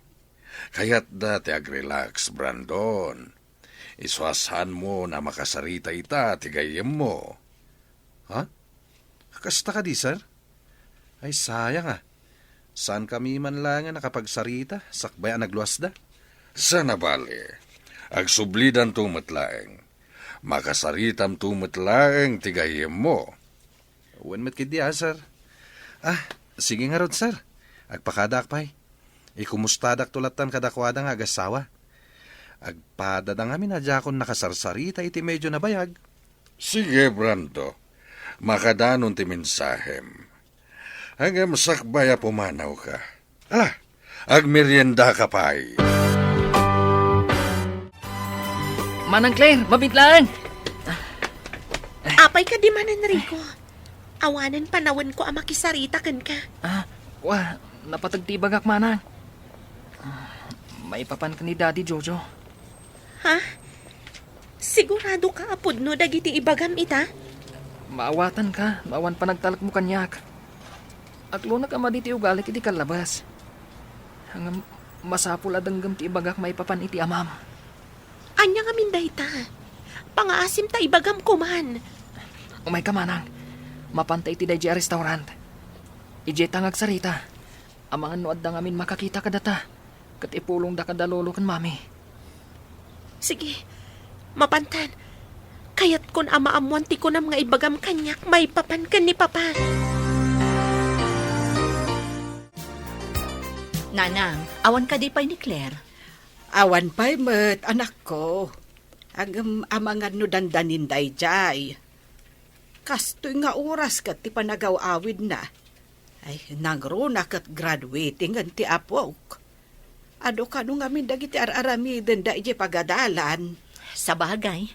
Kayatda ti agrelax, Brandon. Isu a saanmo a makasarita ita ti gayyemmo. Ha? Kasta kadi, sir? Ay, sayang a. Saankami man laeng a nakapagsarita, sakbay a nagluasda. Saan a bale, agsublidanto met laeng. Makasaritamto met laeng ti gayyemmo. Wen met ketdi a, sir. Ah, sige ngarud, sir. Agpakadaak pay. Ikumustada lattan kadakuada nga agassawa. Agpadada ngamin a diakon nakasarsarita iti medio a nabayag. Sige, Brando. Makadanon ti mensahem. Ngem sakbay a pumanawka. Ala, agmeriendaka pay. Manang Claire, mabiit laeng. Apay kadi, Manang Rico? Awanen panawenko a makisarita kenka. Ah, wa, napateg ti ibagak, Manang. Ah, maipapanka ni Daddy Jojo. Ha? Siguradoka a pudno dagiti ibagam ita? Maawatanka no awan panagtalekmo kaniak. Aklonek a madi ti ugalik iti kallabas. Ngem masapul a denggem ti ibagak maipapan iti amam. Ania ngamin dayta? Pangaasim ta ibagam koman. Umayka, Manang. Mapanta iti daydiay a restaurant. Idiay ta nga agsarita. Amangan no adda ngamin makakita kadata, ket ipulongda kada lolo ken mami. Sige, mapantan. Kayatkon a maammoan ti kunam nga ibagam kaniak maipapan ken ni Papa. Nanang, awan kadi pay ni Claire? Awan pay met, anakko. Ngem amangan no dandanin daydiay. Kastoy nga oras ket ti panagaw-awidna. Ay, nangruna ket graduating ti apok. Adu kano ngamin dagiti ar-aramidenda idiay pagadalan. Sabagay.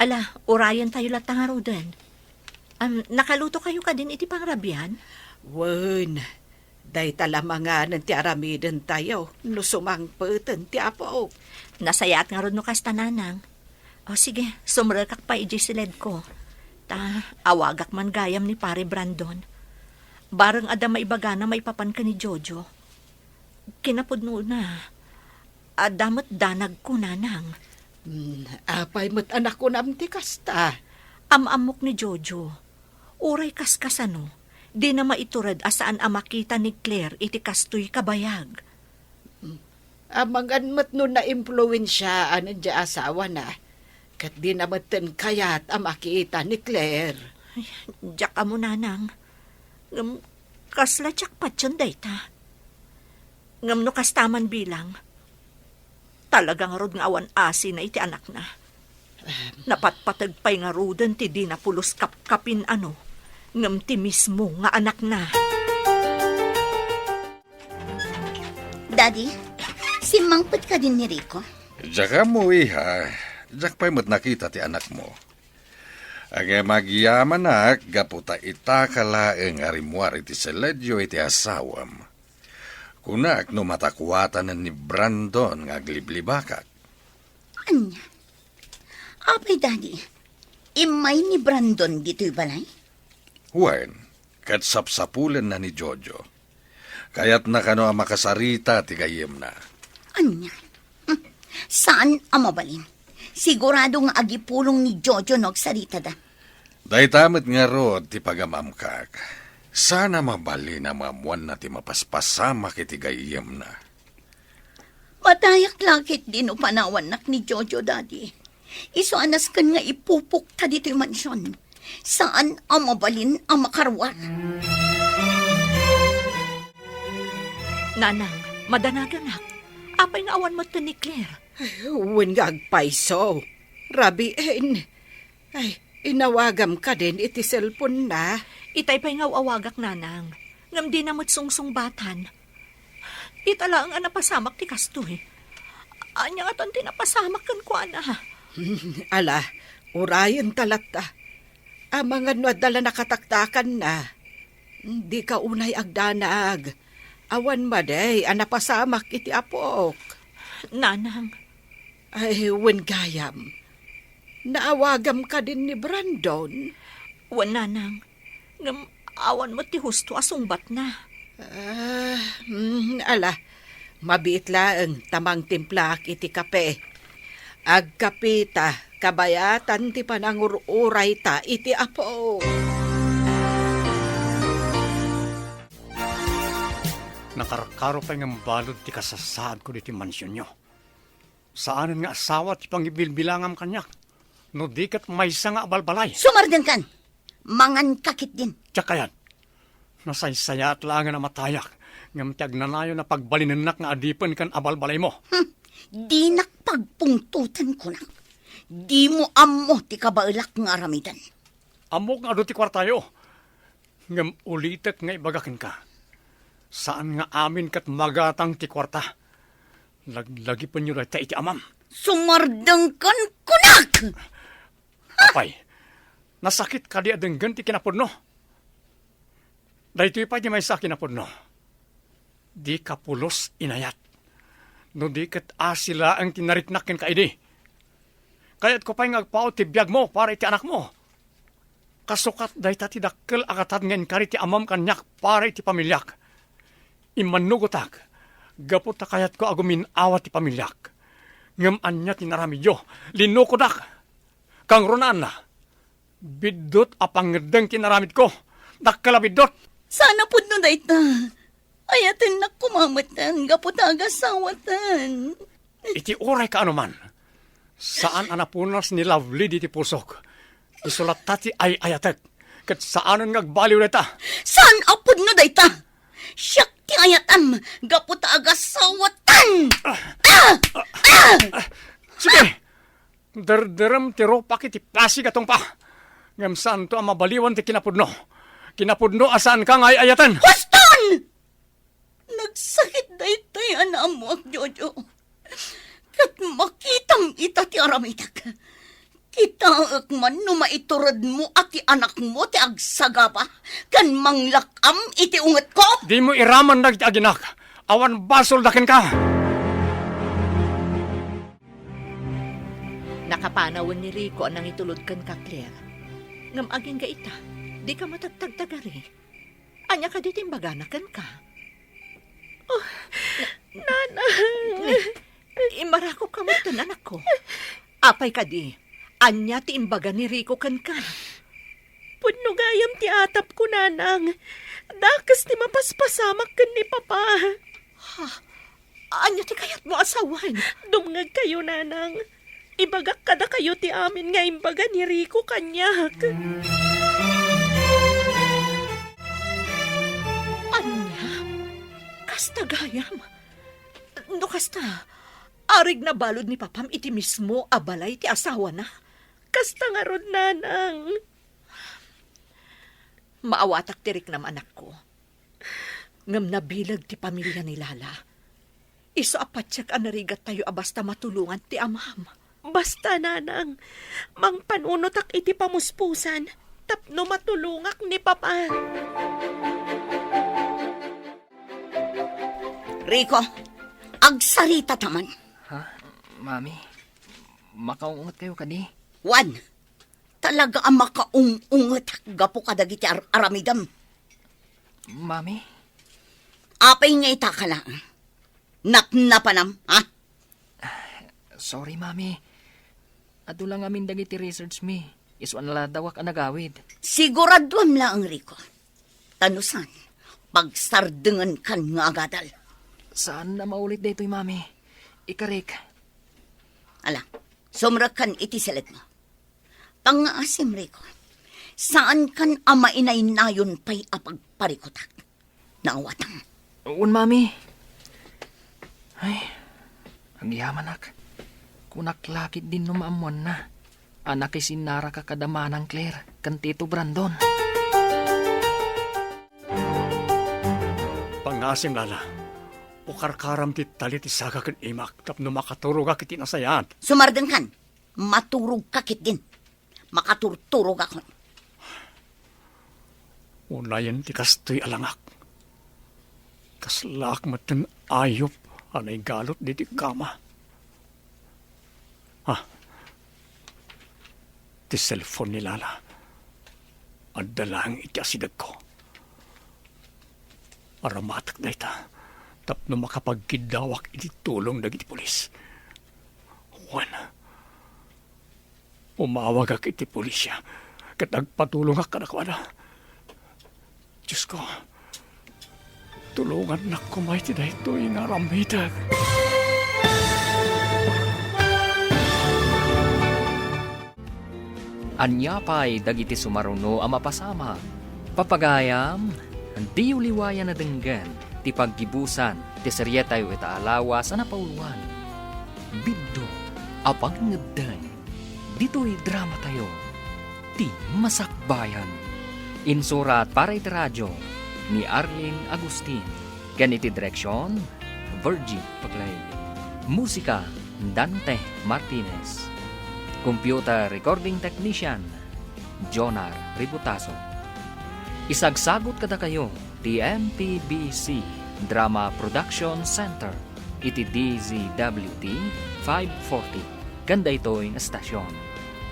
Ala, urayentayo latta ngaruden. Am, nakalutokayo kadin iti pangrabian? Wen, dayta la manganen ti aramidentayo no sumangpeten ti apok. Nasayaat ngarud no kasta, Nanang. O sige, sumrekak pay idiay siledko. Ta, awagak man gayam ni Pare Brandon. Bareng adda maibagana maipapan ken ni Jojo. Kinapudnona, adda met danagko, Nanang. Hmm, apay met a nakunam ti kasta? Am-ammok ni Jojo. Uray kaskasano, dina maitured a saan a makita ni Claire iti kastoy kabayag. Amangan met no naimpluensiaan ti asawana, ket dina metten kayat a makita ni Claire. Ay, diak ammo, Nanang. Ngem kasla diak patien dayta. Ngem no kasta man bilang, talaga ngarud nga awan asina iti anakna. Napatpateg pay ngaruden ti dina pulos kapkapin-ano, ngem ti mismo nga anakna. Daddy, simmangpet kadin ni Rico? Diak ammo, iha. Diak pay met nakita ti anakmo. Ngem agyamanak gapu ta itaka laeng a rimmuar iti siledyo iti asawam. Kunak no matakuatanen ni Brandon nga agliblibakak. Ania? Apay, Daddy, immay ni Brandon ditoy balay? Wen, ket sapsapulenna ni Jojo. Kayatna kano a makasarita ti gayyemna. Ania? Hmm, saan a mabalin. Sigurado nga agipulong ni Jojo no agsaritada. Dayta met ngarud ti pagamamkak. Saan a mabalin a maammoanna ti mapaspasamak iti gayyemna. Madayak la ketdi no panawannak ni Jojo, Daddy. Isu a nasken nga ipupokta ditoy mansion. Saan a mabalin a makaruar. Nanang, madanaganak. Apay nga awan metten ni Claire? Wen nga agpayso. Rabiin. Ay, inawagam kadin iti cellphone na. Itay pay nga aw-awagak, nanang. Ngem dina met sungsungbatan. Ita laeng a napasamak ti kastoy. Ania ngatan ti napasamak kenkuana? Ala, urayen ta latta. Amangan no adda la nakataktakanna. Dika unay agdanag. Awan madi a napasamak iti apok. Nanang. Ay, wen gayam. Naawagam kadin ni Brandon? Wen, nanang. Ngem awan met ti husto a sungbatna. Ah, mm, ala. Mabiit laeng ta mangtimplaak iti kape. Agkapita, kabayatan ti panangur-urayta iti Apo. Nakarkaro pay ngem balud ti kasasaadko ditoy mansionyo. Saanen nga asawa ti pangibilbilangam kaniak, no di ket maysa nga abalbalay. Sumardengkan! Manganka ketdin. Diak kayat. Nasaysayaat laengen a matayak, ngem ti agnanayon a pagbalinennak nga adipen ken abalbalaymo. Hmm, dinak pagpungtoten, kunak. Dimo ammo ti kabaelak nga aramiden. Ammok nga adu ti kuartayo. Ngem ulitek nga ibaga kenka, saan nga amin ket magatang ti kuarta. Laglagipenyo dayta iti amam. Sumardengkan, kunak! Apay, nasakit kadi a denggen ti kinapudno? Daytoy pay ti maysa a kinapudno. Dika pulos inayat. No di ket asi laeng ti nariknak kenka idi. Kayatko pay nga agpaut ti biagmo para iti anakmo. Kasukat dayta ti dakkel a katad nga inkari ti amam kaniak para iti pamiliak. Immannugotak, gapu ta kayatko a gumin-awa ti pamiliak. Ngem ania ti naramidyo? Linnukodak. Kangrunaanna, biddut a pangngeddeng ti inaramidko. Dakkel a biddut. Saan a pudno dayta. Ayatennak koma metten gapu ta agasawatan. Iti uray kaano man, saan a napunas ni Lovely diti pusok. Isu latta ti ay-ayatek, ket saanen nga agbaliw dayta. Saan a pudno dayta. Siak ti ayatam gapu ta agasawatan. Ah! Ah! Ah! Sige, derderem ti rupak iti pasig a tungpa. Ngem saanto a mabaliwan ti kinapudno. Kinapudno a saanka nga ay-ayaten. Huston! Nagsakit daytoy a naammoak, Jojo. Ket makitam ita ti aramidek. Kitaek man no maituredmo a ti anakmo ti agsagaba ken manglak-am iti ungetko. Dimo iraman dagiti aginak. Awan basolda kenka. Nakapanawen ni Rico a nangitulod kenka, Claire. Ngem agingga ita, dika matagtagtagari. Ania kadi ti imbagana kenka? Oh, Nanang! Immarakopka metten, anakko. Apay kadi, ania ti imbaga ni Rico kenka? Pudno gayam ti atapko, Nanang. Dakes ti mapaspasamak ken ni Papa. Ha? Ania ti kayatmo a sawen? Dumngegkayo, Nanang. Ibagak kadakayo ti amin nga imbaga ni Rico kaniak. Ania? Kasta gayam? No kasta, arigna balud ni Papam iti mismo a balay ti asawana? Kasta ngarud, Nanang. Maawatak ti riknam, anakko. Ngem nabileg ti pamilia ni Lala. Isu a patiek a narigattayo a basta matulongan ti amam. Basta, Nanang, mangpanunotak iti pamuspusan tapno matulongak ni Papa. Rico, agsaritata man. Ha? Mami, makaung-ungetkayo kadi? Wen, talaga a makaung-ungetak gapu kadagiti ar-aramidem. Mami? Apay nga ita ka laeng? Napnapanam, ha? Sorry, Mami. Adu la ngamin dagiti research mi. Isu a naladawak a nagawid. Siguraduam laeng, Rico. Ta no saan, pagsardengenkan nga agadal. Saan a maulit daytoy, Mami. Ikarik. Ala, sumrekkan iti seledmo. Pangngaasim, Rico. Saankan a mainaynayon pay a pagparikutak. Naawatam. Wen, Mami. Ay, agyamanak. Kunak la ketdin no maammoanna. A nakisinnaraka kada Manang Claire ken Tito Brandon. Pangngasim, Lala. Ukarkaram ti tali ti saka ken imak tapno makaturogak iti nasayaat. Sumardengkan, maturogka ketdin. Makaturturogak. Unayen ti kastoy a langak. Kaslaak metten ayup a naigalut ditoy kama. Ah, ti cellphone ni Lala. Adda laeng iti asidegko. Aramatek dayta tapno makapagkiddawak iti tulong dagiti pulis. Wen, umawagak iti pulisya ket agpatulongak kadakuada. Diosko, tulongannak koma iti daytoy nga aramidek. Ania pay dagiti sumaruno a mapasamak? Papagayam, diyo liwayan a denggen ti paggibusan ti serietayo ita a lawas a napauluan. Biddut a pangngeddeng ditoy dramatayo, Ti Masakbayan. Insurat para iti radio ni Arlene Agustin. Ken iti direksion, Virgie Paclay. Musika, Dante Martinez. Computer recording technician, Jonar Ributaso. Isagsagut kadakayo ti M P B C Drama Production Center iti D Z W T five forty ken daytoy nga estasion.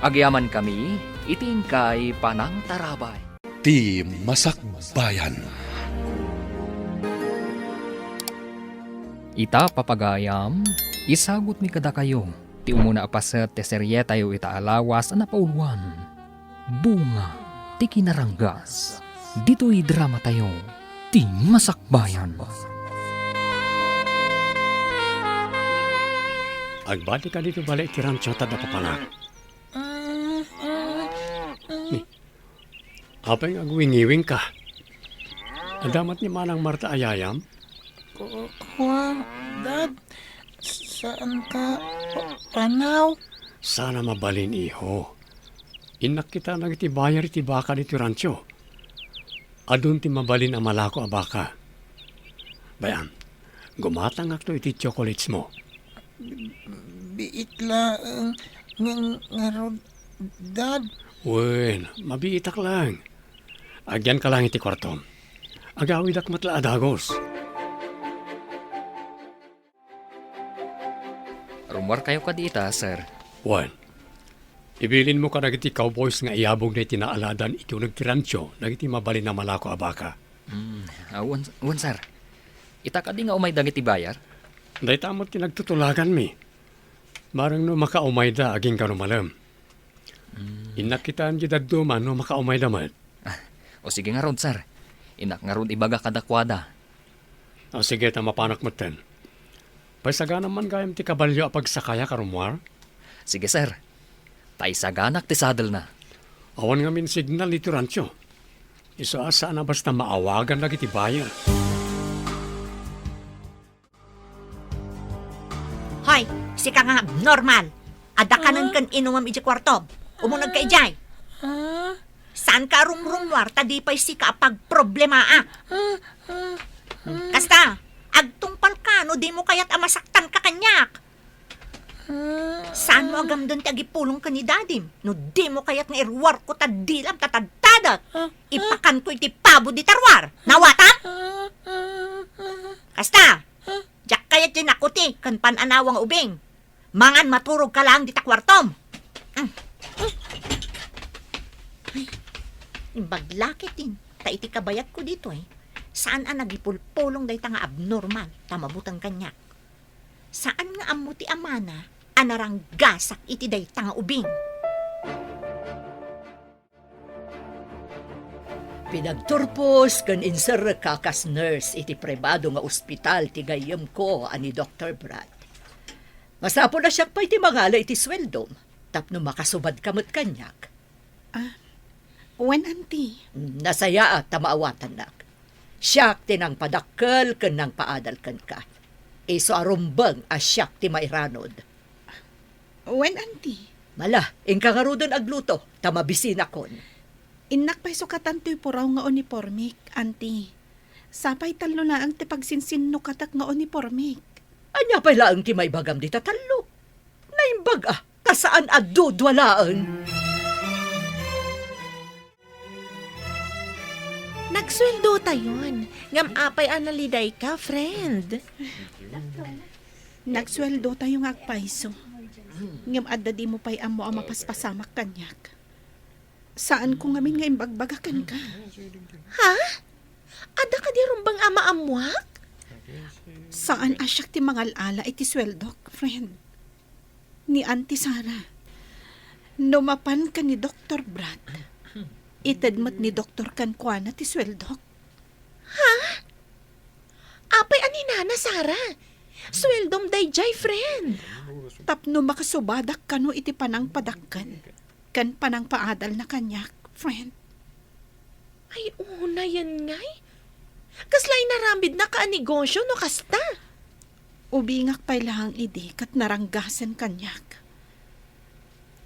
Agyamankami iti inkay panangtarabay. Ti Masakbayan. Ita, papagayam, isagutmi kadakayo ti umuna a paset ti serietayo ita a lawas a napauluan, Bunga ti Kinaranggas. Ditoy dramatayo, Ti Masakbayan. Agbalik ka ditoy bale iti rancho ta adda papanak. Ni, apay nga agwingiwingka? Adda met ni Manang Marta a yayam? Ku-, kua, Dad, saanka pa-, panaw? Saan a mabalin, iho. Innak kita dagiti bayar iti baka ditoy rancho. Adun ti mabalin a malako a baka. Bay-am, gumatangakto iti chocolates mo. Biit laeng nga, ngarud, Dad. Wen, mabiitak laeng. Agyanka laeng iti kuartom. Agawidak met la a dagus. Rummuarkayo kadi ita, sir. Wen, ibilinmo kadagiti cowboys nga iyabogda iti naaladan iti uneg ti rancho dagiti mabalin a malako a baka. Mm, ah, wen, wen, sir. Ita kadi nga umay dagiti bayar? Dayta met ti nagtutulaganmi. Bareng no makaumayda agingga no malem. Mm. Innak kitaen diay dadduma no makaumayda met. Ah, o sige ngarud, sir. Innak ngarud ibaga kadakuada. Ah, sige, ta mapanak metten. Paisaganam man gayam ti kabalio a pagsakayak a rummuar? Sige, sir. Paisaganak ti sadelna. Awan ngamin signal ditoy rancho. Isu a saan a basta maawagan dagiti bayar. Hoy, sika nga abnormal! Adda kanen ken inumem idiay kuartom. Umunegka idiay. Saanka a rumrummuar ta di pay sika a pagproblemaak. Kasta, agtungpalka no dimo kayat a masaktanka kaniak. Saanmo a gamden ti agipulong ken ni Dadim no dimo kayat nga iruarko ta dilam ta tadtadek. Ipakanko iti pabo dita ruar. Nawatam? Kasta, diak kayat ti nakuti ken pan-anawa nga ubing. Mangan maturogka laeng dita kuartom. Mm. Ay, imbag la ketdin, ta iti kabayagko ditoy, saan a nagipulpulong dayta nga abnormal ta mabuteng kaniak. Saan nga ammo ti amana a naranggasak iti dayta nga ubing. Pinagturpos ken inserrekka kas nurse iti pribado nga ospital ti gayyemko a ni Doktor Brad. Masapul a siak pay ti mangala iti sueldom tapno makasubadka met kaniak. Ah, wen, Auntie. Nasayaat ta maawatannak. Siak ti nangpadakkel ken nangpaadal kenka. Isu a rumbeng a siak ti mairanod. Wen, Auntie. Ala, inka ngaruden agluto, ta mabisinakon. Innak pay sukatan toy puraw nga unipormek, Auntie. Sapay tallo laeng ti pagsinsinnukatek nga unipormek. Ania pay laeng ti maibagam dita tallo? Naimbag a, ta saan a dudua laeng. Nagsueldotayon. Ngem apay a nalidayka, friend? Nagsueldotayo nga agpayso. Ngem adda dimo pay ammo a mapaspasamak kaniak. Saanko ngamin nga imbagbaga kenka. Ha? Adda kadi rumbeng a maammoak? Saan a siak ti mangal-ala iti sueldok, friend. Ni Auntie Sarah. No mapan ken ni Doktor Brad, ited met ni Doktor kenkuana ti sueldok. Ha? Apay a ni Nana Sarah? Sueldom daydiay, friend. Tapno makasubadak kano iti panangpadakkel ken panangpaadalna kaniak, friend. Ay, unayen ngay? Kasla inaramidnaka a negosio no kasta? Ubingak pay laeng idi ket naranggasen kaniak.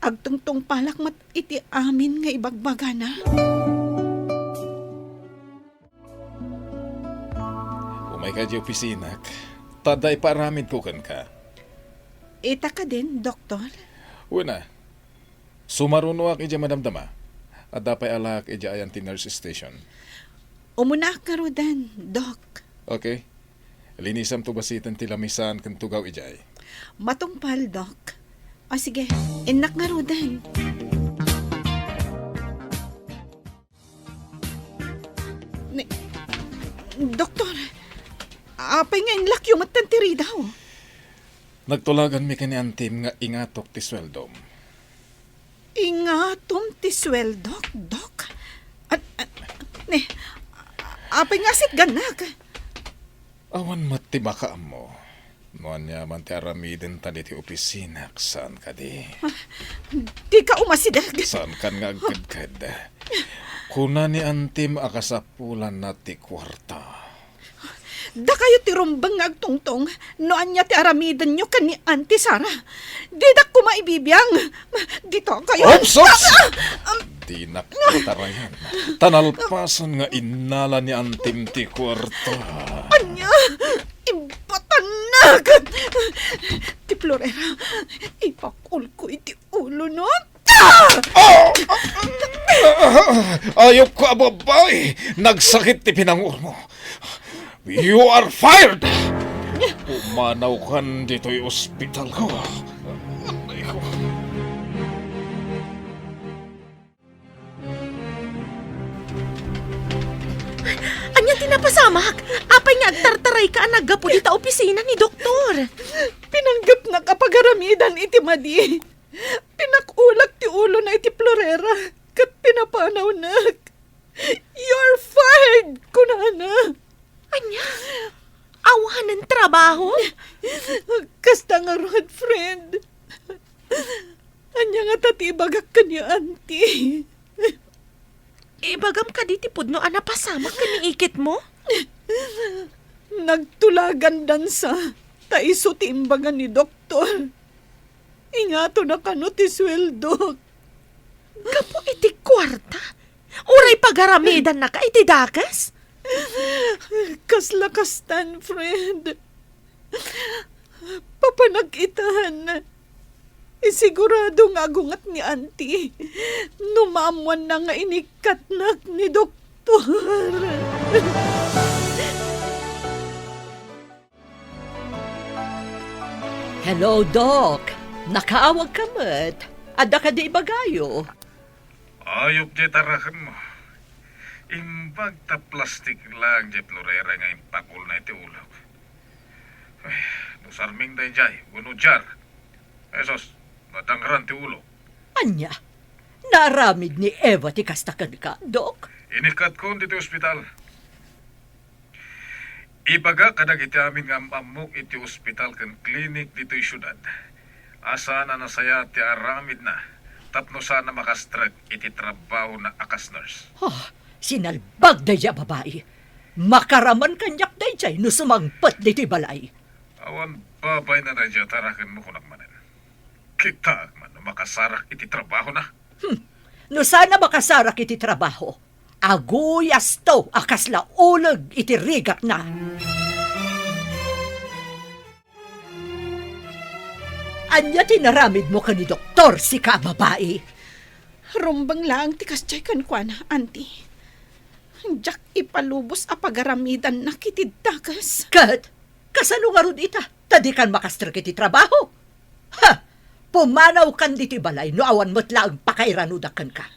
Agtungtungpalak met iti amin nga ibagbagana. Umayka idiay opisinak, ta adda ipaaramidko kenka. Ita kadin, Doktor? Wen a, sumarunoak idiay madamdama. Adda pay alaak idiay ayan ti nurse station. Umunaak ngaruden, Doc. Okay. Linisamto basiten ti lamisan ken tugaw idiay. Matungpal, Doc. O sige, innak ngaruden. Ni, Doktor, apay nga inlakyo metten ti ridaw? Nagtulaganmi ken ni Antim nga ingatok ti sueldom. Ingatom ti sueldok, Dok? An-, an-, ni, apay nga sitgannak? Awan met ti makaammo. No ania man ti aramidenta ditoy opisinak, saan kadi? Ah, dika umasideg. Saankan nga agkedked. Kuna ni Antim a kasapulanna ti kuarta. Dakayo ti rumbeng nga agtungtong no ania ti aramidenyo ken ni Auntie Sarah. Didak koma ibibiang. Dita kayo. Ops, ops! Ah, ah, um, Dinak katarayan. Ta nalpasan nga innala ni Antim ti kuarta. Ania? Ibatannak! Ti florera, ipakulko iti ulo, no? Ah! Ayupko a babai! Nagsakit ti pinangurmo. You are fired! Pumanawkan ditoy ospitalko. Aray ko. Ania ti napasamak? Apay nga agtartarayka a naggapu dita opisina ni Doktor? Pinanggepnak a pagaramidan iti madi. Pinakulak ti ulona iti florera ket pinapanawnak. "You're fired!" kunana. Ania? Awanen trabaho? Kasta ngarud, friend. Ania ngata ti ibagak ken ni Auntie? Ibagam kadi ti pudno a napasamak ken ni iketmo? Nagtulagandansa, ta isu ti imbaga ni Doktor. Ingatona kano ti sueldok. Gapu iti kuarta? Uray pagaramidannaka iti dakes? Kasla kastan, friend. Papanak itan. Isigurado nga agunget ni Auntie no maammoanna nga inikkatnak ni Doktor. Hello, Doc. Nakaawagka met. Adda kadi ibagayo? Ayup diay tarakenmo. Imbag ta plastik laeng diay florera nga impakulna iti ulok. Ay, no sarming daydiay, wenno jar. Jesus, nadangran ti ulok. Ania? Naaramid ni Eva ti kasta kenka, Doc? Inikkatkon ditoy ospital. Ibaga kadagiti amin nga am-ammok iti ospital ken klinik ditoy siudad a saan a nasayaat ti aramidna tapno saan a makastrek iti trabahona a kas nurse. Ah, sinalbag daydiay a babai. Makaraman kaniak daydiay no sumangpet ditoy balay. Awan babayna daydiay a tarakenmo, kunak manen. Kitak man no makasarak iti trabahona. Hmm. No saan a makasarak iti trabaho, aguyasto a kasla uleg iti rigakna. Ania ti naramidmo ken ni doktor, sika a babai? Rumbeng laeng ti kasdiay kenkuana, Auntie. Diak ipalubos a pagaramidanna iti dakes. Ket, kasano ngarud ita? Ta dikan makastrek iti trabaho. Ha! Pumanawkan ditoy balay no awan met laeng pakairanudak kenka.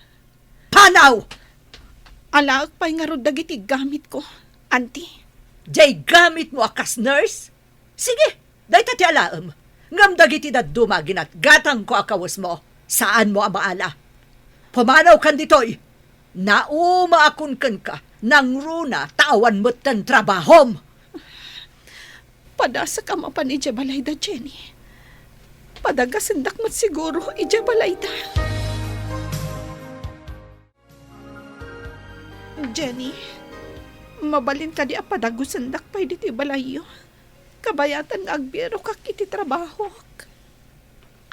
Panaw! Alaek pay ngarud dagiti gamitko, Auntie. Diay gamitmo a kas nurse? Sige, dayta ti alaem. Ngem dagiti dadduma a ginatgatangko a kawesmo, saanmo a maala. Pumanawkan ditoy. Naumaakon kenka, nangruna ta awan metten trabahom. Padasek a mapan idiay balayda, Jenny. Padagasendak met siguro idiay balayda. Jenny, mabalin kadi a padagusendak pay ditoy balayyo? Kabayatan nga agbirokak iti trabahok.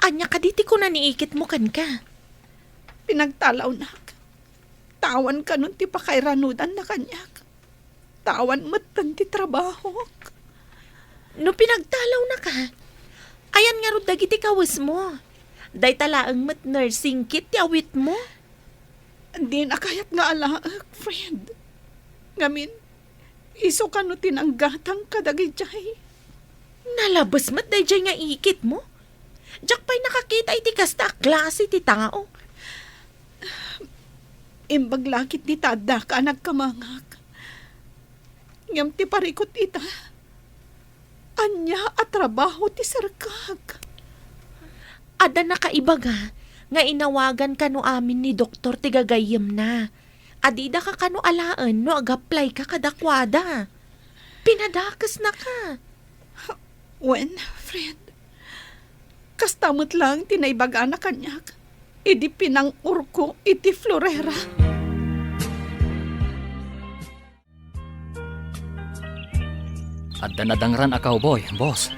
Ania kadi ti kuna ni iketmo kenka? Pinagtalawnak. Ta awan kanon ti pakairanudanna kaniak. Ta awan metten ti trabahok. No pinagtalawnaka, ayan ngarud dagiti kawesmo? Dayta laeng met nursing kit ti awitmo? Dina kayat nga alaek, friend. Ngamin, isu kano ti nanggatang kadagijay. Nalabes met dayjay nga iketmo? Diak pay nakakita iti kasta a klase ti tao. Imbag la ketdi ta addaka a nagkamangak. Ngem ti parikut ita, ania a trabaho ti serkak? Adda nakaibaga nga inawagan kano amin ni doktor ti gagayyemna. A didaka kano alaen no agaplayka kadakuada. Pinadakesnaka. Wen, friend, kasta met laeng ti naibagana kaniak idi pinang-urko iti florera. Adda nadangran a cowboy, boss.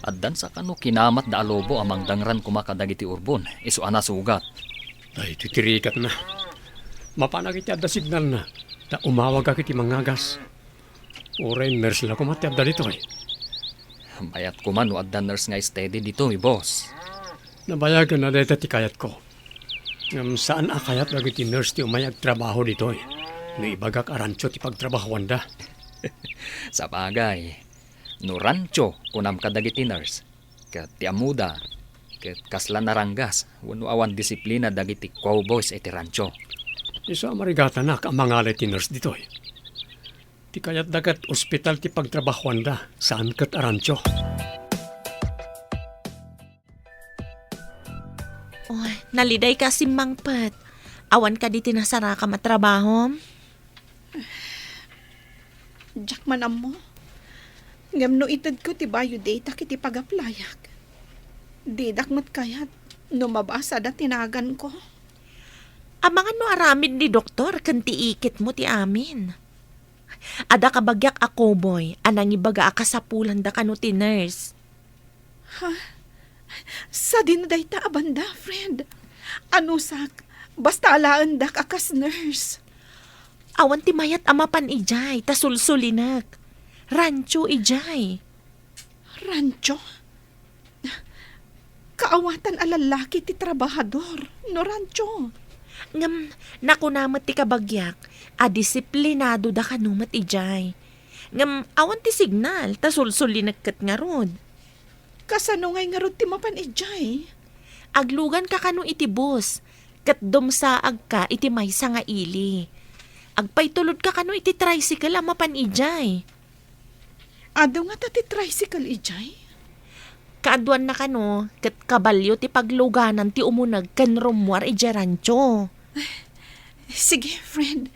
Addan sa kano kinamatda a lobo a mangdangran koma kadagiti urbon, isu a nasugat. Daytoy ti rikatna. Mapanak iti adda signalna, ta umawagak iti mangagas. Uray nurse la koma ti adda ditoy. Mayat koma no adda nurse nga steady ditoy, boss. Nabayagen a dayta ti kayatko. Ngem saan a kayat dagiti nurse ti umay agtrabaho ditoy. No ibagak a rancho ti pagtrabahoanda. Sabagay, no rancho, kunam kadagiti nurse, ket ti ammoda, ket kasla naranggas wenno awan disiplina dagiti cowboys iti rancho. Isu a marigatanak a mangala iti nurse ditoy. Ti kayatda ket ospital ti pagtrabahoanda, saan ket a rancho. Oy, nalidayka a simmangpet. Awan kadi ti nasarakam a trabahom? Diak man ammo. Ngem no itedko ti bio data iti pagaplayak, didak met kayat no mabasada ti naganko. Amangan no aramid ni doktor ken ti iketmo ti amin. Adda kabagiak a cowboy a nangibaga a kasapulanda kano ti nurse. Ha? Sadino dayta a banda, friend? Anusak, basta alaendak a kas nurse. Awan ti mayat a mapan idiay, ta sulsulinek. Rancho idiay. Rancho? Kaawatan a lallaki ti trabahador no rancho. Ngem nakuna met ti kabagiak a disiplinado da kano met idiay. Ngem awan ti signal, ta sulsulinek ket ngarud. Kasano ngay ngarud ti mapan idiay? Agluganka kano iti bus, ket dumsaagka iti maysa nga ili. Agpaytulodka kano iti tricycle a mapan idiay. Adu ngata ti tricycle idiay? Kaaduanna kano, ket kabalio ti pagluganan ti umuneg ken rummuar idiay rancho. Sige, friend.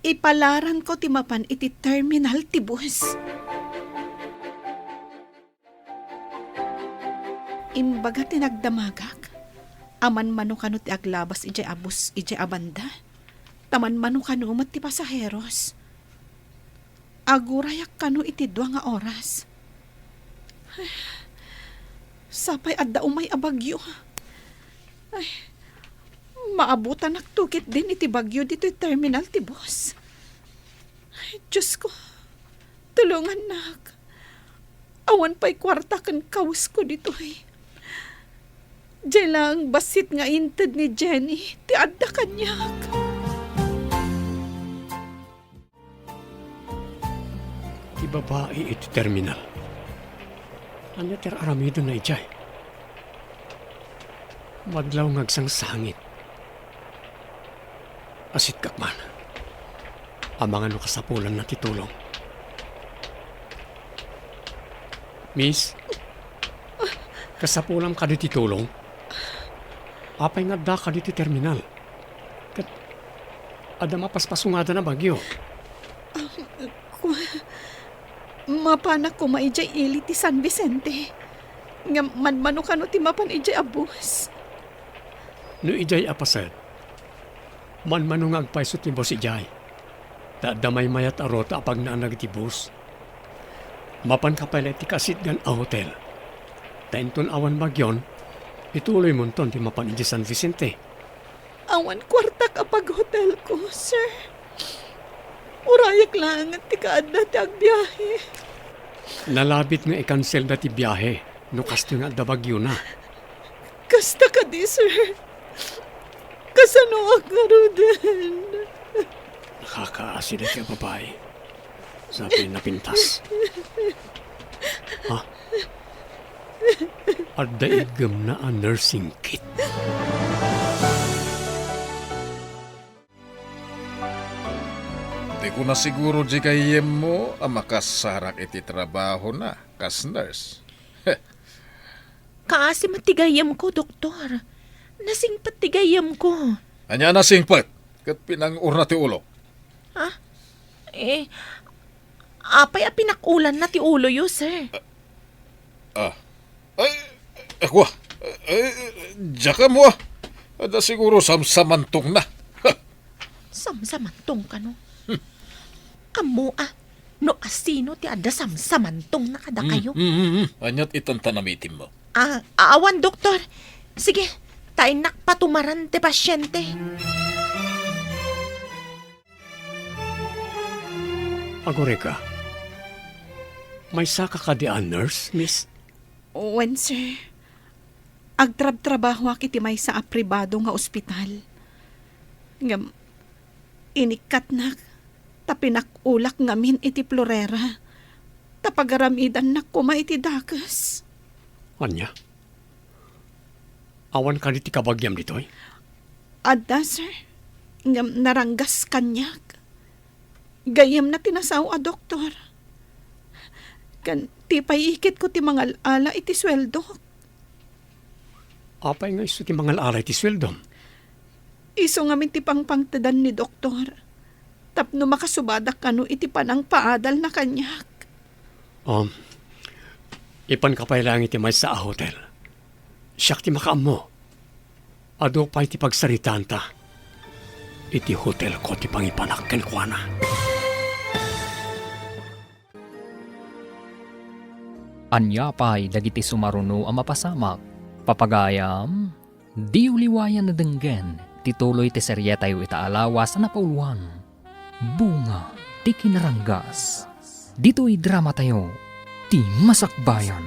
Ipalaranko ti mapan iti terminal ti bus. Imbaga ti nagdamagak, amanmano kano ti aglabas idiay a bus idiay a banda, ta manmano kano met ti pasaheros. Agurayak kano iti dua nga oras. Sapay adda umay a bagyo. Ay, maabutanakto ketdin iti bagyo ditoy terminal ti bus. Ay, Diosko, tulongannak. Awan pay kuarta ken kawesko ditoy. Diay laeng bassit nga inted ni Jenny ti adda kaniak. Ti babai iti terminal. Ania ti ar-aramidenna idiay? Madlaw nga agsangsangit. Asitkak man. Amangan no kasapulanna ti tulong. Miss, kasapulam kadi ti tulong? Apay nga adda kadi ti terminal? Ket adda mapaspasungadan a bagyo. Kua, mapanak koma idiay ili ti San Vicente. Ngem manmano kano ti mapan idiay a bus? No idiay a paset, manmano nga agpayso ti bus idiay. Ta adda maymayat a ruta a pagnaanag iti bus. Mapanka pay la iti kaasitgan a hotel. Ta inton awan bagyon, ituloymonton ti mapan idiay San Vicente. Awan kuartak a paghotelko, sir. Urayak laengen ti kaadda ti agbiahe. Nalabit nga ikanselda ti biahe no kastoy nga adda bagyona. Kasta kadi, sir? Kasanoak ngaruden? Nakakaasi daytoy a babai. Sapay napintas. Ha? Adda iggemna a nursing kit. Di ko na siguro di gayyemmo a makasarak iti trabahona kas nurse. Kaasi met ti gayyemko, Doktor. Nasingpet ti gayyemko. Ania nasingpet? Ket pinang-urna ti ulok. Ha? Eh, apay a pinak-ulanna ti uloyo, sir? Ah. Ay, eh, kua. Eh, diak ammo, ah. Adda siguro samsamantongna. Samsamantong kano? Hmm. Ammo, ah, no asino ti adda samsamantongna kadakayo? Hmm, hmm, hmm, hmm. Aniat itan ta namitimmo? Ah, awan, Doktor. Sige, ta innak patumaran ti pasyente. Agurayka, maysaka kadi a nurse, miss? Wen, sir. Agtrabtrabahoak iti maysa a pribado nga ospital. Ngem, inikkatnak ta pinak-ulak ngamin iti florera, ta pagaramidannak koma iti dakes. Ania? Awan kadi ti kabagiam ditoy? Adda, sir. Ngem naranggas kaniak. Gayyemna ti nasao a doktor. Ken ti pay ikitko ti mangal-ala iti sueldok. Apay nga isu ti mangal-ala iti sueldom? Isu ngamin ti pangpangtedan ni doktor tapno makasubadak kano iti panangpaadalna kaniak. Um, ipanka pay laeng iti maysa a hotel. Siak ti makaammo. Adu pay ti pagsaritaanta. Iti hotelko ti pangipanak kenkuana. Ania pay dagiti sumaruno a mapasamak? Papagayam, diyo liwayan a denggen ti tuloy ti serietayo ita a lawas a napauluan, Bunga ti Kinaranggas. Ditoy dramatayo, Ti Masakbayan.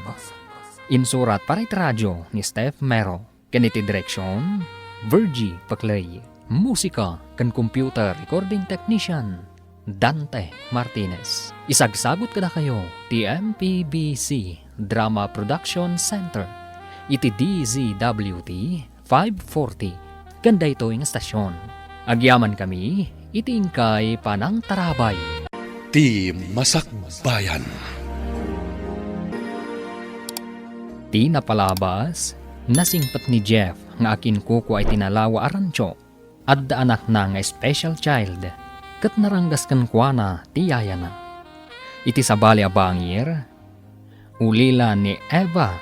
Insurat para iti radio ni Steph Mero. Ken iti direksion, Virgie Paclay. Musika ken computer recording technician, Dante Martinez. Isagsagut kadakayo ti M P B C Drama Production Center iti D Z W T five forty ken daytoy nga estasion. Agyamankami iti inkay panangtarabay. Ti Masakbayan. Ti napalabas, nasingpet ni Jeff nga akinkukua iti nalawa a rancho. Adda anakna nga special child, ket naranggas kenkuana ti yayana. Iti sabali a bangir, ulila ni Eva,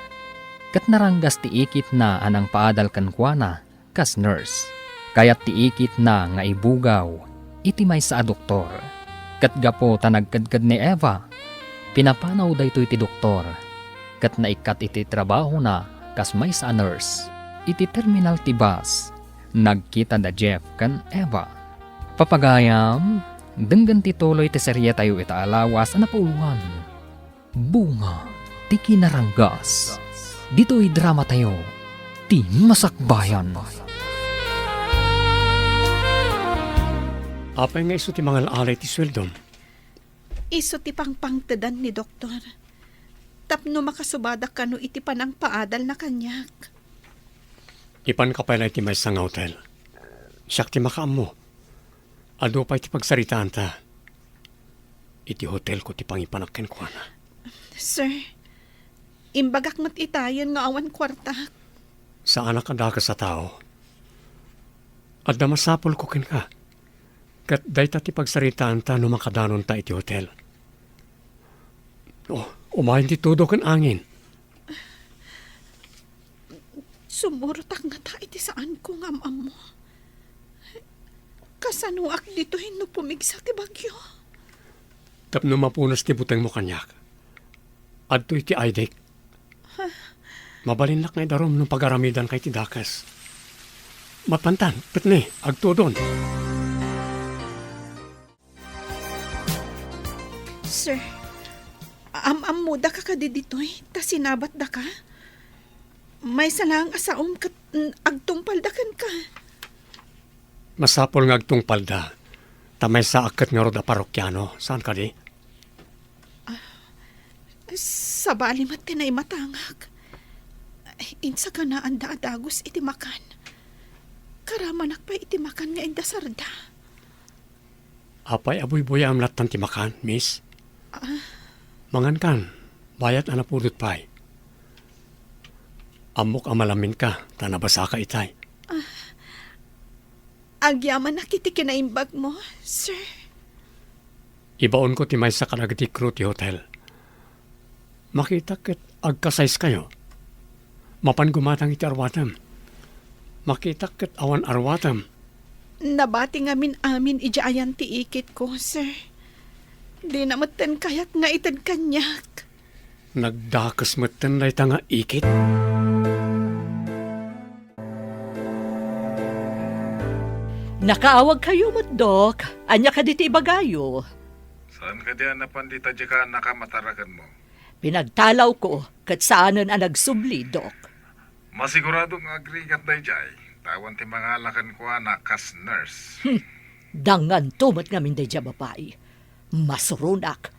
ket naranggas ti ikitna a nangpaadal kenkuana kas nurse. Kayat ti ikitna nga ibugaw iti maysa a doktor. Ket gapu ta nagkedked ni Eva, pinapanaw daytoy ti doktor. ket naikkat iti trabahona kas maysa a nurse. Iti terminal ti bus, nagkita da Jeff ken Eva. Papagayam, denggen ti tuloy ti serietayo ita a lawas a napauluan. Bunga ti Kinaranggas. Ditoy dramatayo, ti Masakbayan. Apay nga isu ti mangal-alay ti sueldom? Isu ti pangpangtedan ni doktor. Tapno makasubadak kano iti panangpaadalna kaniak. Ipanka pay la iti maysa nga hotel. Siak ti makaammo. Adu pay ti pagsaritaanta. Iti hotelko ti pangipanak kenkuana. Sir, imbagak met itayen nga awan kuartak. Saanak a dakes a tao. Adda masapulko kenka. Ket dayta ti pagsaritaanta no makadanonta iti hotel. Oh, umayen ti tudo ken angin. Sumurotak ngata iti saanko nga am-ammo. Kasanoak ditoy no pumigsa ti bagyo? Tapno mapunas ti butengmo kaniak, adtoy ti I D-k. Mabalinnak nga idarum no pagaramidanka iti dakes. Mapantan, petne, agtudon. Sir, am-ammodaka kadi ditoy ta sinabatdaka? Maysa laeng a saom ket, mm, agtungpalda kenka. Masapul nga agtungpalda, ta maysaak ket ngarud a parokiano, saan kadi? Ah, sabali met ti naimatangak. Insaganaanda a dagus iti makan. Karamanak pay iti makan nga indasarda. Apay a buybuyaem lattan ti makan, miss? Ah. Mangankan, bayat a napudot pay. Ammok a malaminka, ta nabasaka itay. Ah. Agyamanak iti kinaimbagmo, sir. Ibaonko ti maysa kadagiti crew ti hotel. Makitak ket agka-size kayo. Mapan gumatang iti arwatem. Makitak ket awan arwatem. Nabati ngamin amin idiay ayan ti ikitko, sir. Dina metten kayat nga ited kaniak. Nagdakes metten dayta nga ikit. Nakaawagkayo met, Dok. Ania kadi ti ibagayo? Saan kadi a napan dita diay kaanakam a tarakenmo? Pinagtalawko, ket saanen a nagsubli, Dok. Masigurado nga agrigat daydiay, ta awan ti mangala kenkuana kas nurse. Hmm. Danganto met ngamin daydiay a babai. Masuronak.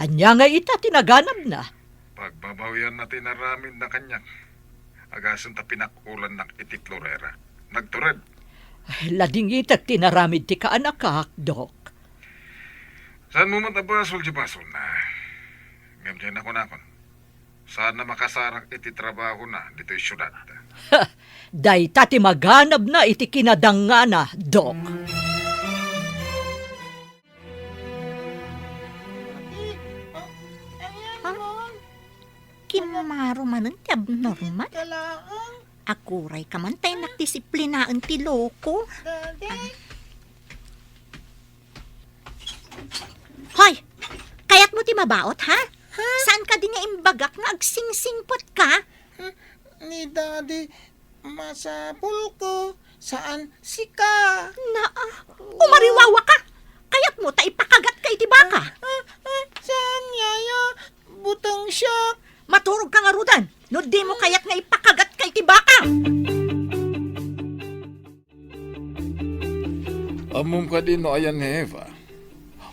Ania ngay ita ti naganabna? Pagbabawianna ti inaramidna kaniak. Agasem ta pinak-ulannak iti florera. Nagtured. Ay, ladingitek ti inaramid ti kaanakak, Dok. Saanmo met a basol ti basolna. Ngem diay nakunakon. Saan a makasarak iti trabahona ditoy siudad. Ha! Dayta ti maganabna iti kinadangngana, Dok. Ha? Kimmaro manen ti abnormal? Agurayka man ta indisiplinaen ti loko. Hoy! Kayatmo ti mabaot, ha? Ha? Saan kadi nga imbagak nga agsingsingpet ka? Hmm, ni Daddy, masapul ko, saan sika. Naa, umariwawa ka! Kayatmo ta ipakagat ka iti baka? Ah, ah, saan, Yaya? Buteng siak. Maturog ka ngaruden, no dimo kayat nga ipakagat ka iti baka! Ammom kadi no ayan ni Eva?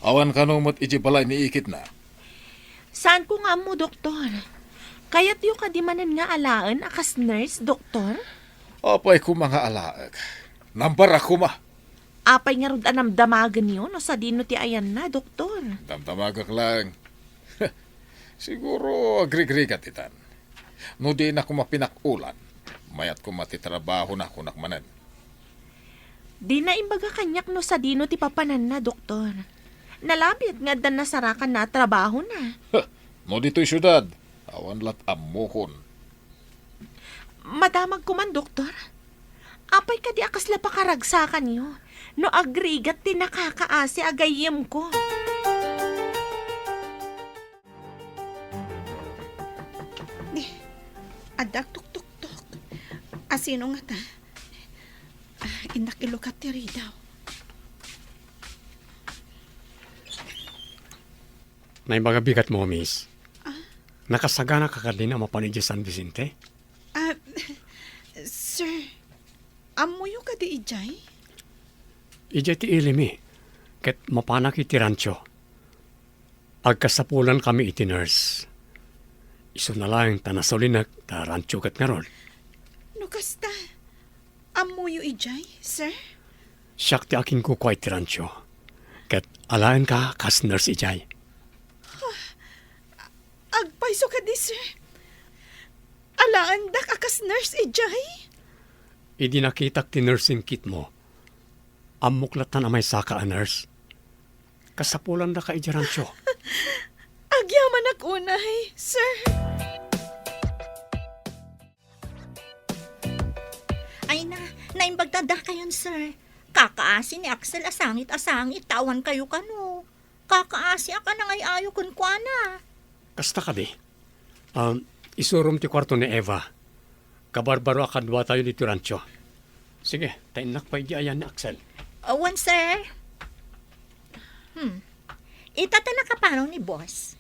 Awan kano met idiay balay ni ikitna? Saanko nga ammo, Doktor. Kayatyo kadi manen nga alaen a kas nurse, Doktor? Apay koma nga alaek. Nambarak koma. Apay ngarud a namdamagenyo no sadino ti ayanna, Doktor? Damdamagek laeng. Siguro agrigrigat itan. No dina koma pinak-ulan, mayat koma ti trabahona, kunak manen. Dina imbaga kaniak no sadino ti papananna, Doktor. Nalabit nga adda nasarakanna a trabahona. Huh, no ditoy siudad, awan lat ammokon. Madamagko man, Doktor. Apay kadi a kasla pakaragsakanyo no agrigat ti nakakaasi a gayyemko? Di, Asino ngata? Ah, innak ilukat ti ridaw. Naimbag a bigatmo, miss. Ah? Nakasagana ka kadin a mapan idiay San Vicente? Ah, sir, ammoyo kadi idiay? Idiay ti ilimi, ket mapanak iti rancho. Agkasapulankami iti nurse. Isuna laeng ta nasulinek ta rancho ket ngarud. No kasta, ammoyo idiay, sir? Siak ti akinkukua iti rancho. Ket alaenka kas nurse idiay. Agpayso kadi, sir? Alaendak a kas nurse idiay? Idi nakitak ti nursing kitmo, ammok lattan a maysaka a nurse. Kasapulandaka idiay rancho. Agyamanak unay, sir. Ay na, naimbag ta dakayon, sir. Kakaasi ni Axel a sangit a sangit, ta awan kayo kano. Kakaasiak a nangay-ayo kenkuana. Kasta kadi? Um, isurom ti kuarto ni Eva. Kabarbaro a kaduatayo ditoy rancho. Sige, ta innak pay di ayan ni Axel. Awan, sir. Hmm. Ita ta nakaparong ni boss.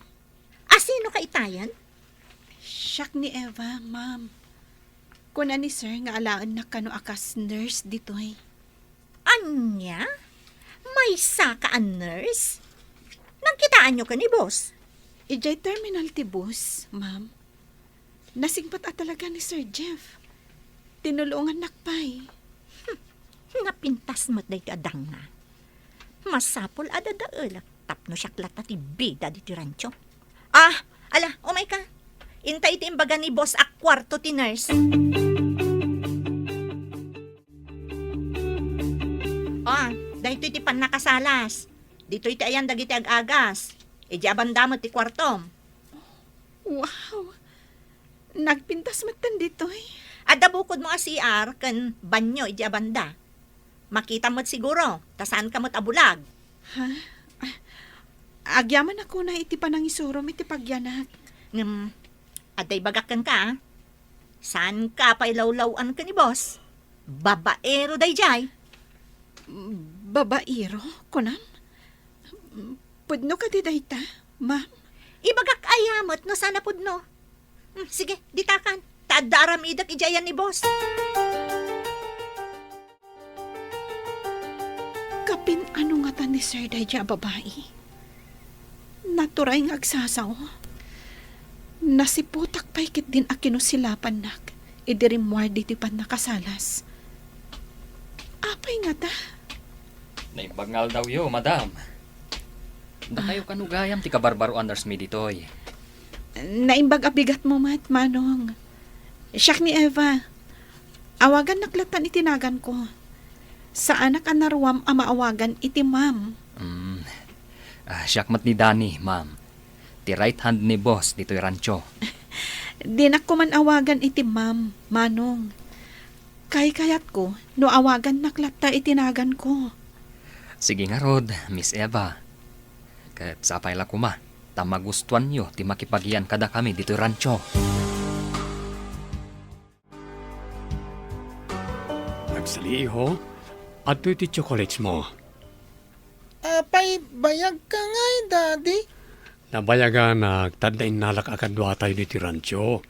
Asino ka itayan? Siak ni Eva, ma'am. Kuna ni sir nga alaennak kano a kas nurse ditoy. Ania? Maysaka a nurse? Nagkitaanyo ken ni boss? Idiay terminal ti bus, ma'am. Nasingpet a talaga ni Sir Jeff. Tinulongannak pay. Hmm, napintas met daytoy a dangna. Masapul a dadaelek tapno siak latta ti bida ditoy rancho. Ah, ala, umayka. Inta iti imbaga ni boss a kuarto ti nurse. Ah, daytoy ti pannakasalas. Ditoy ti ayan dagiti ag-agas. Idiay a banda met ti kuartom. Wow! Nagpintas metten ditoy. Adda bukodmo a C R ken banyo idiay a banda. Makitam met siguro, ta saanka met a bulag. Ha? Ah, agyamanak unay iti panangisurom iti pagyanak. Ngem, adda ibagak kenka, a. Saanka pay lawlaw-an ken ni boss. Babaero daydiay. Babaero, kunam? Pudno kadi dayta, ma'am? Ibagak aya met no saan a pudno. Hmm, sige, ditakan. Ta adda aramidek idiay ayan ni boss. Kapin-ano ngata ni Sir daydiay a babai? Naturay nga agsasao. Nasiputak pay ketdin a kinusilapannak idi rimmuar ditoy pannakasalas. Apay ngata? Naimbag nga aldawyo, madam. Dakayo kano gayam ti kabarbaroan a nurse mi ditoy? Naimbag a bigatmo met, Manong. Siak ni Eva. Awagannak lattan iti naganko. Saanak a naruam a maawagan iti ma'am. Mm. Ah, siak met ni Danny, ma'am. Ti right hand ni boss ditoy rancho. Dinak koman awagan iti ma'am, Manong. Kaykayatko no awagannak latta iti naganko. Sige ngarud, Miss Eva. Ket sapay la koma, ta magustuanyo ti makipagian kadakami ditoy rancho. Agsali, iho. Adtoy ti chocolate mo. Apay, bayagka ngay, Daddy? Nabayaganak, ta adda innalak a kaduatayo ditoy rancho.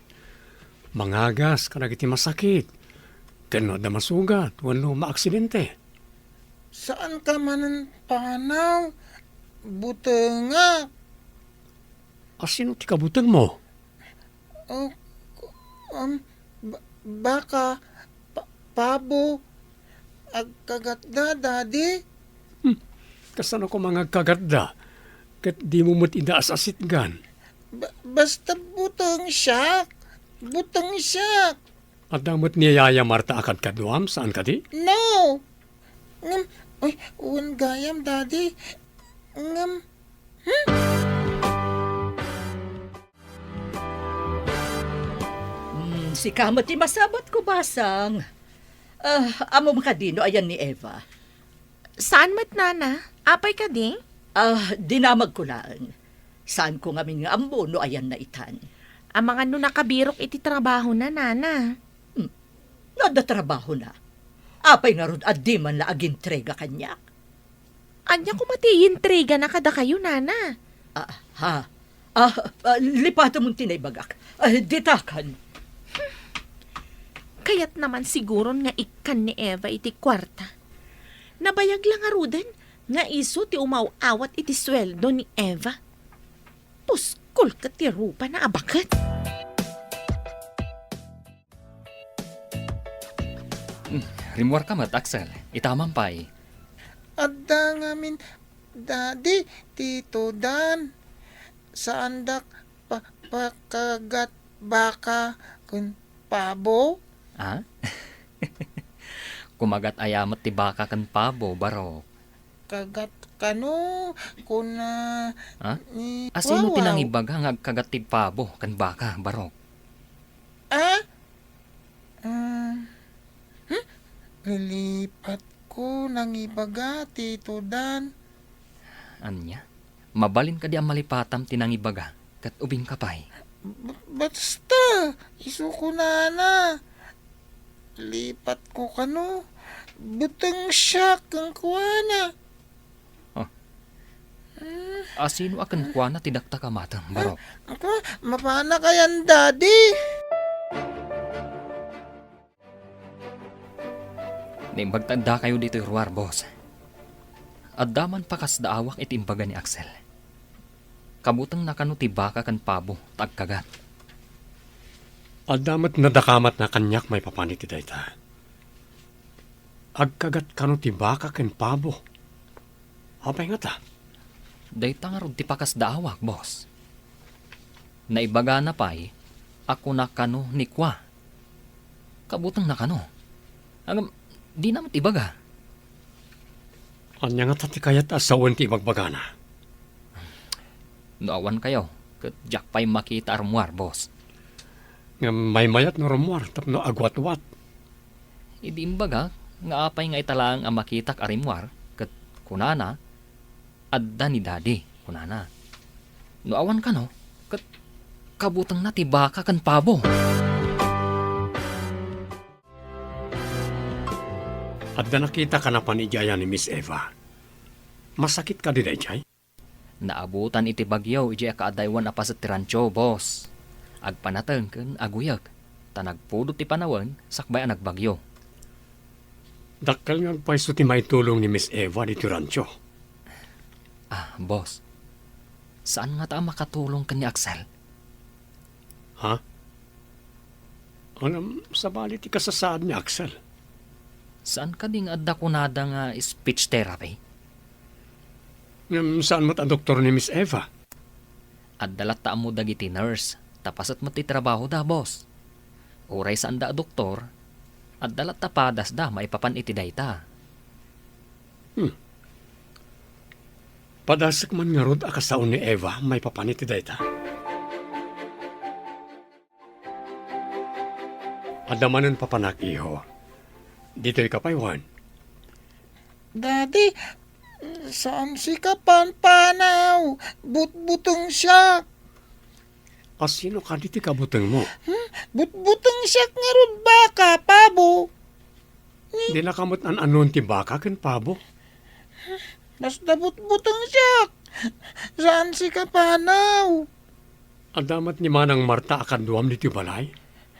Mangagas kadagiti masakit, ken no adda masugat wenno maaksidente. Saanka manen panaw? Butengak. Asino ti kabutengmo? Oh, um, ba-, baka, pa-, pabo, agkagatda, Daddy. Hmm, kasano koma nga agkagatda? Ket dimo met ida as-asitgan. Ba-, basta buteng siak. Buteng siak. Adda met ni Yaya Marta a kadkaduam, saan kadi? No. Ngem, uy, wen gayam, Daddy. Ngem, hmm? Hmm, sika met ti masabatko, basang. Ah, ammom kadi no ayan ni Eva? Saan met, Nana? Apay kadi? Ah, dinamagko laeng. Saanko ngamin nga ammo no ayanna itan. Amangan no nakabirok iti trabahona, Nana. Hmm. Adda trabahona. Apay ngarud a diman la agintrega kaniak? Ania koma ti iintrigana kadakayo, nana? Ah, ha? Ah, ah, lipatemon ti naibagak. Ah, ditakan. Kayatna man siguron nga ikkan ni Eva iti kuarta. Nabayag la ngaruden nga isu ti umaw-awat iti sueldo ni Eva. Puskol ket ti rupana a baket. Hmm, rimmuarka met, Axel. Itaman pay. Adda ngamin, Daddy, Tito Dan. Saandak pa-, pakagat baka ken pabo? Ah? Kumagat aya met ti baka ken pabo, Barok? Kagat kano, kuna Ha? ni Asino ti Wawaw. Nangibaga nga agkagat ti pabo ken baka, Barok? Ah? Ah. Hmm? Lilipatko nangibaga, Tito Dan. Ania? Mabalin kadi a malipatam ti nangibaga, ket ubingka pay? B-, basta, isu kunana. Lipatko kano, buteng siak kenkuana. Oh. Hmm. Asino a kenkuana ti dakta kamatem, Barok? Ako, mapana kayan, Daddy. Naimbag ta addakayo ditoy ruar, boss. Adda man pakasdaawak iti imbaga ni Axel. Kabutengna kano ti baka ken pabo ta agkagat? Adda met nadakamatna kaniak maipapan iti dayta. Agkagat kano ti baka ken pabo? Apay ngata? Dayta ngarud ti pakasdaawak, boss. Naibagana pay a kuna kano ni Kua. Kabutengna kano. Ngem, dina met ibaga. Ania ngata ti kayat a sawen ti ibagbagana? No awan kayo, ket diak pay makita a rummuar, boss. Ngem maymayat no rummuar tapno agwatwat. Idi imbagak nga apay nga ita laeng a makitak a rimmuar, ket kunana, "Adda ni Daddy," kunana. No awan kano, ket kabutengna ti baka ken pabo. Adda nakita ka napan idiay ni Miss Eva. Masakit kadi daydiay? Naabutan iti bagyo idiay a kaadaywan a paset ti rancho, boss. Agpanateng ken aguyek, ta nagpudot ti panawen sakbay a nagbagyo. Dakkel nga agpayso ti maitulong ni Miss Eva ditoy rancho. Ah, boss. Saan ngata a makatulong ken ni Axel? Ha? Ngem, sabali ti kasasaad ni Axel? Saan kadi nga adda kunada nga speech therapy? Ngem, saan met a doktor ni Miss Eva? Adda latta ammo dagiti nurse, ta paset met ti trabahoda, boss. Uray saanda a doktor, adda latta padasda maipapan iti dayta. Hmm. Padasek man ngarud a kasao ni Eva maipapan iti dayta. Adda manen papanak, iho. Ditoy ka pay, Juan. Daddy, saan sika panpanaw? Butbuteng siak. Asino kadi ti kabutengmo? Hmm? Butbuteng siak ngarud baka, pabo. Ni- Dina ka met an-anon ti baka ken pabo? Basta butbuteng siak. Saan sika panaw? Adda met ni Manang Marta a kaduam ditoy balay?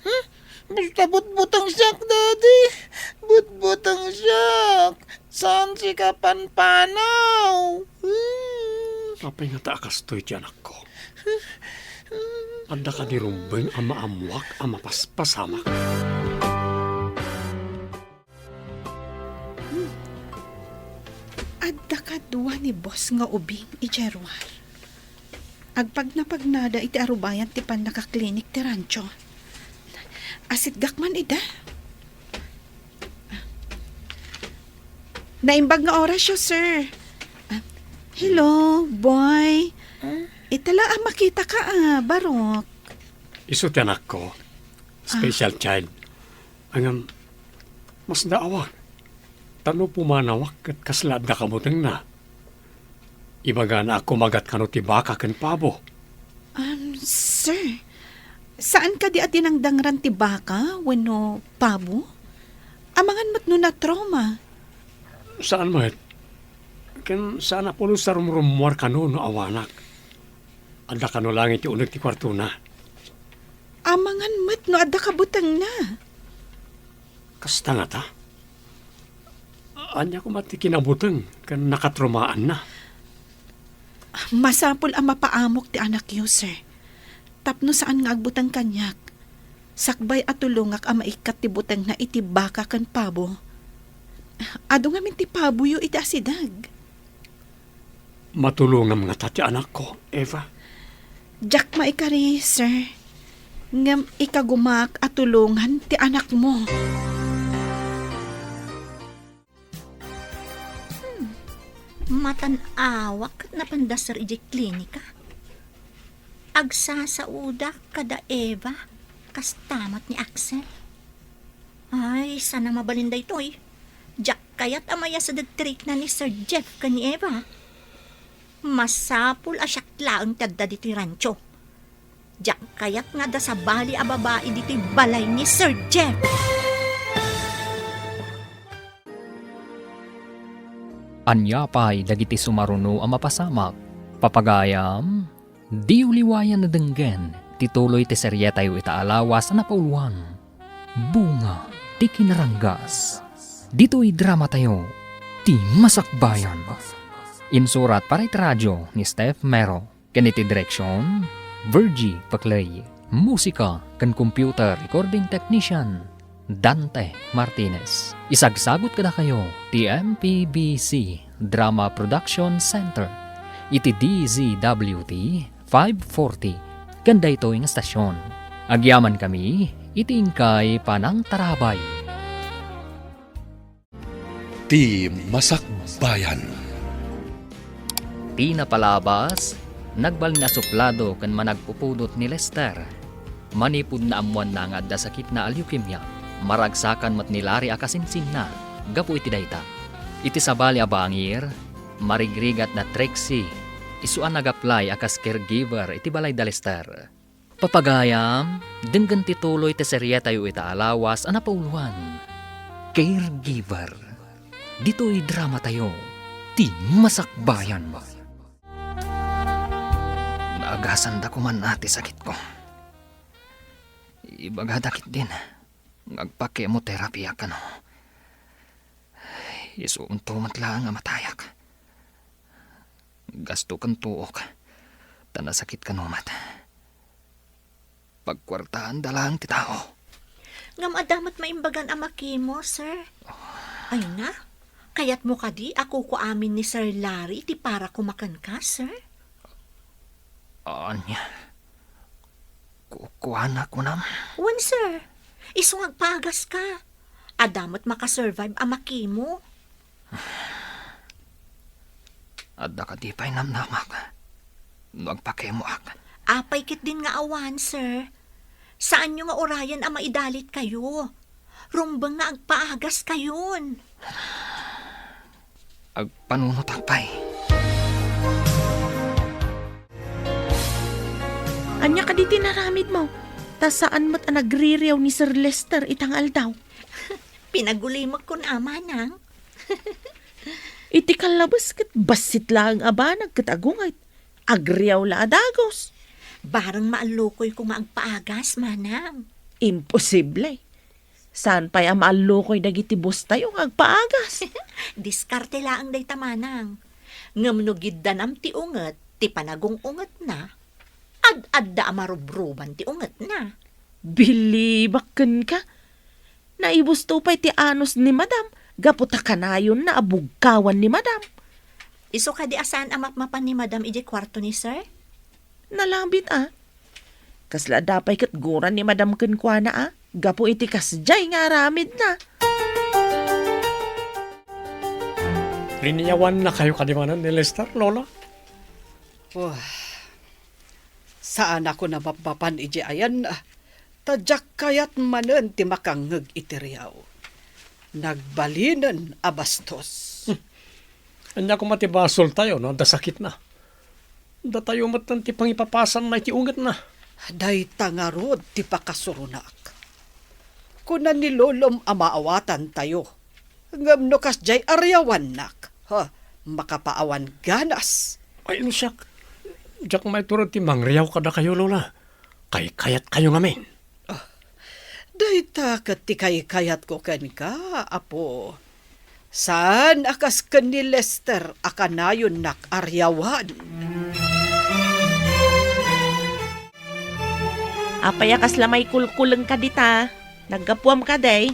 Hmm? Basta butbuteng siak, Daddy. Butbuteng siak. Saan sika panpanaw? Hmm. Apay ngata a kastoy ti anakko? Adda kadi rumbeng a maammoak a mapaspasamak? Hmm. Adda kadua ni boss nga ubing idiay ruar. Agpagnapagnada iti arubayan ti pannakaklinik ti rancho. Asitgak man ida. Naimbag nga orasyo, sir. Ah, hello, boy. Ita la a makitaka, ah, Barok. Isu ti anakko. Special child. Ngem, masdaawak. Ta no pumanawak ket kasla adda kabutengna. Ibagana a kumagat kano ti baka ken pabo. Um, sir, saan kadi a dinangdangran ti baka wenno pabo? Amangan met no natrauma. Saan met. Ken saan a pulos a rumrummuar kano no awanak. Adda kano laeng iti uneg ti kuartona. Amangan met no adda kabutengna. Kasta ngata? Ania koma ti kinabuteng ken nakatraumaanna? Masapul a mapaamok ti anakyo, sir. Tapno saan nga agbuteng kaniak, sakbay a tulongak a maikkat ti butengna iti baka ken pabo. Adu ngamin ti paboyo iti asideg. Matulongam ngata ti anakko, Eva? Diak maikari, sir. Ngem ikagumak a tulongan ti anakmo. Hmm. Matan-awak ket napanda, sir, idiay klinika. Agsasaoda kada Eva, kasta met ni Axel. Ay, saan a mabalin daytoy. Diak kayat a mayasedek ti rikna ni Sir Jeff ken ni Eva. Masapul a siak laeng ti adda ditoy rancho. Diak kayat nga adda sabali a babai ditoy balay ni Sir Jeff. Ania pay dagiti sumaruno a mapasamak? Papagayam, diyo liwayan a denggen ti tuloy ti serietayo ita a lawas a napauluan, Bunga ti Kinaranggas. Ditoy dramatayo, Ti Masakbayan. Insurat para iti radio ni Steph Mero. Ken iti direksion, Virgie Paclay. Musika ken computer recording technician, Dante Martinez. Isagsagut kadakayo ti M P B C Drama Production Center iti D Z W T five forty ken daytoy nga estasion. Agyamankami iti inkay panangtarabay. Ti Masakbayan. Ti napalabas, nagbalin a suplado ken managpupudot ni Lester. Manipud naammoanna nga adda sakitna a leukemia, maragsakan met ni Larry a kasinsinna gapu iti dayta. Iti sabali a bangir, marigrigat da Trixie, isu a nag-apply a kas caregiver iti balayda Lester. Papagayam, denggen ti tuloy ti serietayo ita a lawas a napauluan, Caregiver. Ditoy dramatayo, Ti Masakbayan. Naagasanda koman a ti sakitko. Ibagada ketdin nga agpa-chemotherapy kano. Isunto met laeng a matayak. Gasto ken tuok, ta nasakit kano met. Pagkuartaanda laeng ti tao. Ngem adda met maimbagan a makimo, sir. Ay na, kayatmo kadi a kukuamin ni Sir Larry ti para koma kenka, sir? Ania? Ku-, kuana kunam? Wen, sir. Isu nga agpaagaska. Adda met makasurvive a makimo. Adda kadi pay namnamak no agpakemoak? Apay ketdin nga awan, sir. Saanyo nga urayen a maidalitkayo. Rumbeng nga agpaagaskayon. Agpanunotak pay. Ania kadi ti inaramidmo? Ta saan met a nagririaw ni Sir Lester ita nga aldaw. Pinagulimek kun, a, manang. Iti kallabes ket bassit laeng a banag ket agunget. Agriaw la a dagus. Bareng maallukoyko nga agpaagas, manang. Imposible. Saan pay a maallukoy dagiti boss tayo nga agpaagas? Diskarte laeng dayta, manang. Ngem no giddanam ti unget ti panagung-ungetna, ad-adda a marubruban ti ungetna. Bilibak kenka. Naibusto pay ti anus ni Madam gapu ta kanayonna a bugkawan ni Madam. Isu kadi a saan a mapmapan ni Madam idiay kuarto ni Sir? Nalabit a. Kasla adda pay ket gura ni Madam kenkuana a, gapu iti kasdiay nga aramidna. Liniawannakayo kadi manen ni Lester, Lola? Oh, saanakon a mapmapan idiay ayanna, ta diak kayat manen ti makangngeg iti riaw. Nagbalinen a bastos. Hmm. Ania koma ti basoltayo no adda sakitna? Datayo metten ti pangipapasanna iti ungetna. Dayta ngarud ti pakasuronak. Kuna ni Lolom a maawatantayo. Ngem no kasdiay ariawannak, ha, makapaawan ganas. Ay, no siak, diak maitured ti mangriaw kadakayo, Lola. Kaykayatkayo ngamin. Ah, dayta ket ti kaykayatko kenka, Apo. Saan a kas ken ni Lester a kanayonnak ariawan. Apay a kasla maikulkulengka dita? Naggapuam kadi?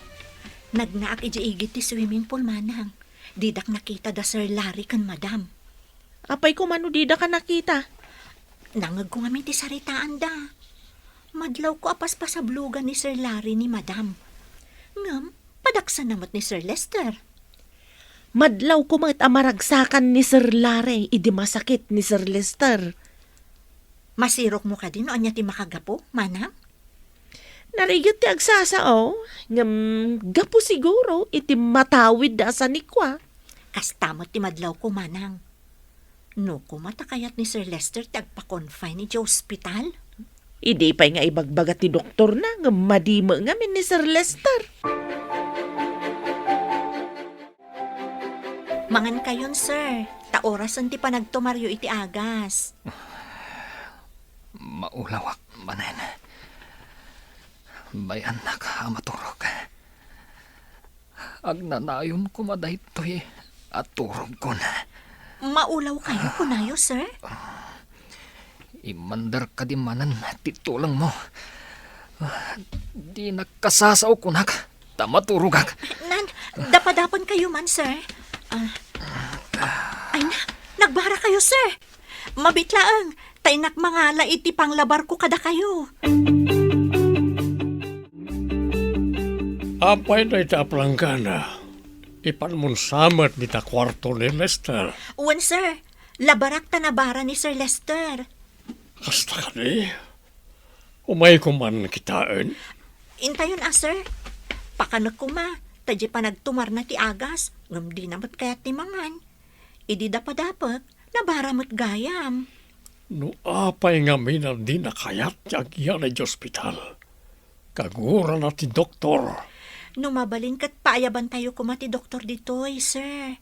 Nagnaak idiay igid ti swimming pool, manang. Didak nakita da Sir Larry ken Madam. Apay koma no didaka nakita? Nangegko ngamin ti saritaanda. Madlawko a paspasablogan ni Sir Larry ni Madam. Ngem, padaksanna met ni Sir Lester. Madlawko met a maragsakan ni Sir Larry idi masakit ni Sir Lester. Masirokmo kadi no ania ti makagapu, manang? Narigat ti agsasao, ngem gapu siguro iti matawid a sanikua. Kasta met ti madlawko, manang. No koma ta kayat ni Sir Lester ti agpa-confine iti ospital? Idi pay nga ibagbaga ti doktorna, ngem madi met ngamin ni Sir Lester. Mangankayon, sir, ta orasen ti panagtumaryo iti agas. Maulawak manen. Bay-annak a maturog. Agnanayon koma daytoy a turogkon. Maulawkayo, kunayo, sir? Immander kadi manen ti tulengmo. Dinak kasasao kunak ta maturogak. Nan, dapadapankayo man, sir. Ah. Ay na, nagbarakayo, sir. Mabit laeng, ta innak mangala iti panglabarko kadakayo. Apay dayta a planggana? Ipanmon sa met dita kuarto ni Lester. Wen, sir. Labarak ta nabara ni Sir Lester. Kasta kadi? Umayko man kitaen. Intayon a, sir. Pakanek koma, ta diay panagtumarna ti agas, ngem dina met kayat ti mangan. Idi dapadapek, nabara met gayam. No apay ngamin a dina kayat ti agyana iti ospital, kagurana ti doktor. No mabalin ket paayabantayo koma ti doktor ditoy, sir.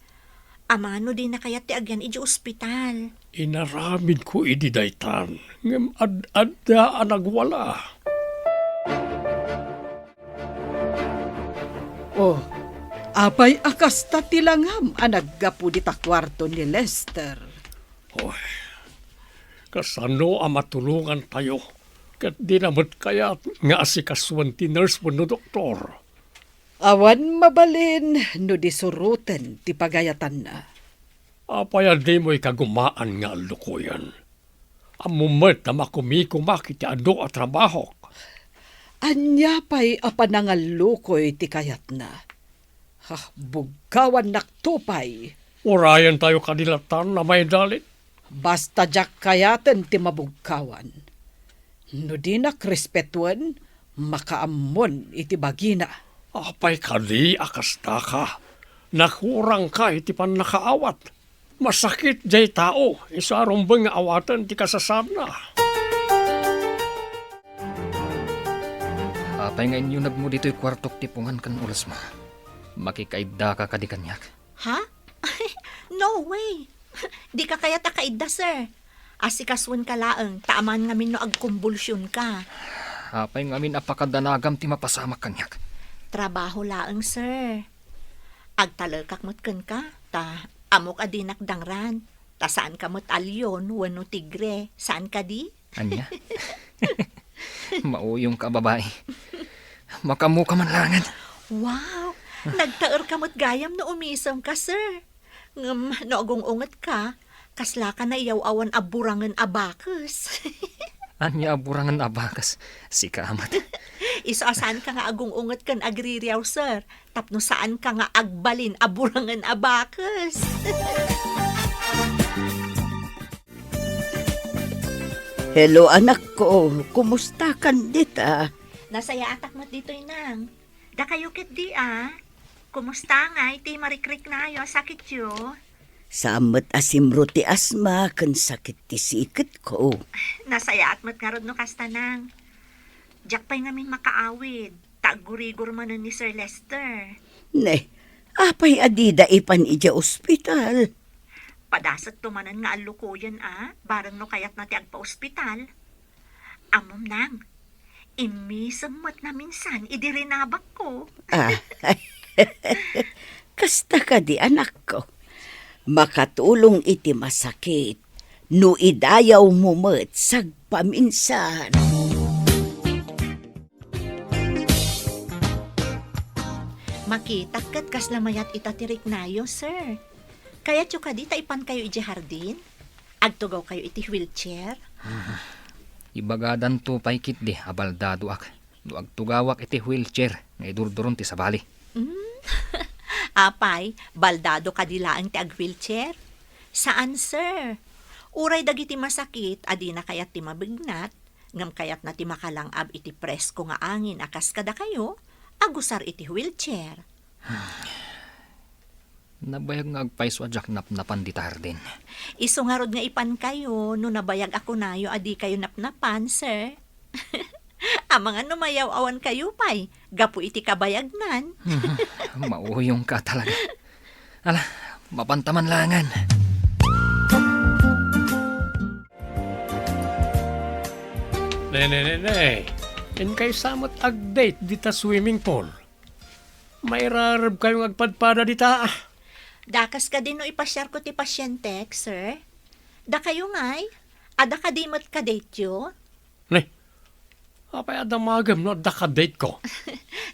Amangan no dina kayat ti agyan iti ospital. Inaramidko idi daytan, ngem ad-adda a nagwala. Oh, apay a kasta ti langam a naggapu dita kuarto ni Lester? Oy, kasano a matulongantayo ket dina met kayat nga asikasuen ti nurse wenno doktor? Awan mabalin no di suroten ti pagayatanna. Apay a dimo ikagumaan nga allukoyen? Ammom met a makumikomak iti adu a trabahok. Ania pay a panangallukoy ti kayatna? Ha, bugkawannakto pay. Urayentayo kadi latan a maidalit? Basta diak kayaten ti mabugkawan. No dinak respetuen, makaammon iti bagina. Apay kadi a kastaka? Nakurangka iti pannakaawat. Masakit diay tao, isu a rumbeng nga awaten ti kasasaadna. Apay nga inyunegmo ditoy kuartok ti pungan ken ulesmo? Makikaiddaka kadi kaniak? Ha? No way! Dika kayat a kaidda, sir. Asikasuenka laeng, ta amangan ngamin no agkumbulsionka. Apay ngamin a pakadanagam ti mapasamak kaniak? Trabaho laeng, sir. Agtalekak met kenka, ta ammok a dinak dangran. Ta saanka met a leon wenno tigre, saan kadi? Ania? Mauyongka a babai. Makaammoka man laengen. Wow! Nagtaerka met gayam no umisemka, sir. Ngem no agung-ungetka, kaslaka naiyaw-awan a burangen a bakes. Ania a burangen a bakes? Sika met. Isu a saanka nga agung-unget ken agririaw, sir, tapno saanka nga agbalin a burangen a bakes. Hello, anakko. Kumustakan dita? Nasayaatak met ditoy, nang. Dakayo ketdi, a? Kumusta ngay ti marikriknayo a sakityo? Saan met a simro ti asma ken sakit ti siketko. Nasayaat met ngarud no kasta, nang. Diak pay ngamin makaawid. Aggurigor manen ni Sir Lester. Ne, apay a dida ipan idiay ospital? Padasekto manen nga allukoyen a, bareng no kayatna ti agpaospital. Ammom, Nang, immisem met naminsan idi rinabakko. Ah, kasta kadi, anakko. Makatulong iti masakit no idayawmo met sagpaminsan. Makitak ket kasla mayat ita ti riknayo, sir. Kayatyo kadi ta ipankayo idiay hardin? Agtugawkayo iti wheelchair? Ibagadanto pay ketdi a baldadoak no agtugawak iti wheelchair nga idurduron ti sabali. Mm. Apay, baldado kadi laeng ti ag-wheelchair? Saan, sir. Uray dagiti masakit a dina kayat ti mabignat, ngem kayatna ti makalang-ab iti presko nga angin a kas kadakayo, agusar iti wheelchair. Nabayag nga agpayso a diak napnapan dita hardin. Isu ngarud nga ipankayo no nabayag a kunayo a dikayo napnapan, sir. Amangan no mayaw-awankayo pay gapu iti kabayagnan. Mauyongka talaga. Ala, mapanta man laengen. Ne, ne, ne, ne. Inkay sa met ag-date dita swimming pool. Mairarebkayo nga agpadpada dita. Dakas kadi no ipasiarko ti pasientek, sir? Dakayo ngay? Adda kadi met ka-dateyo? Ne, apay a damagem no adda ka-dateko?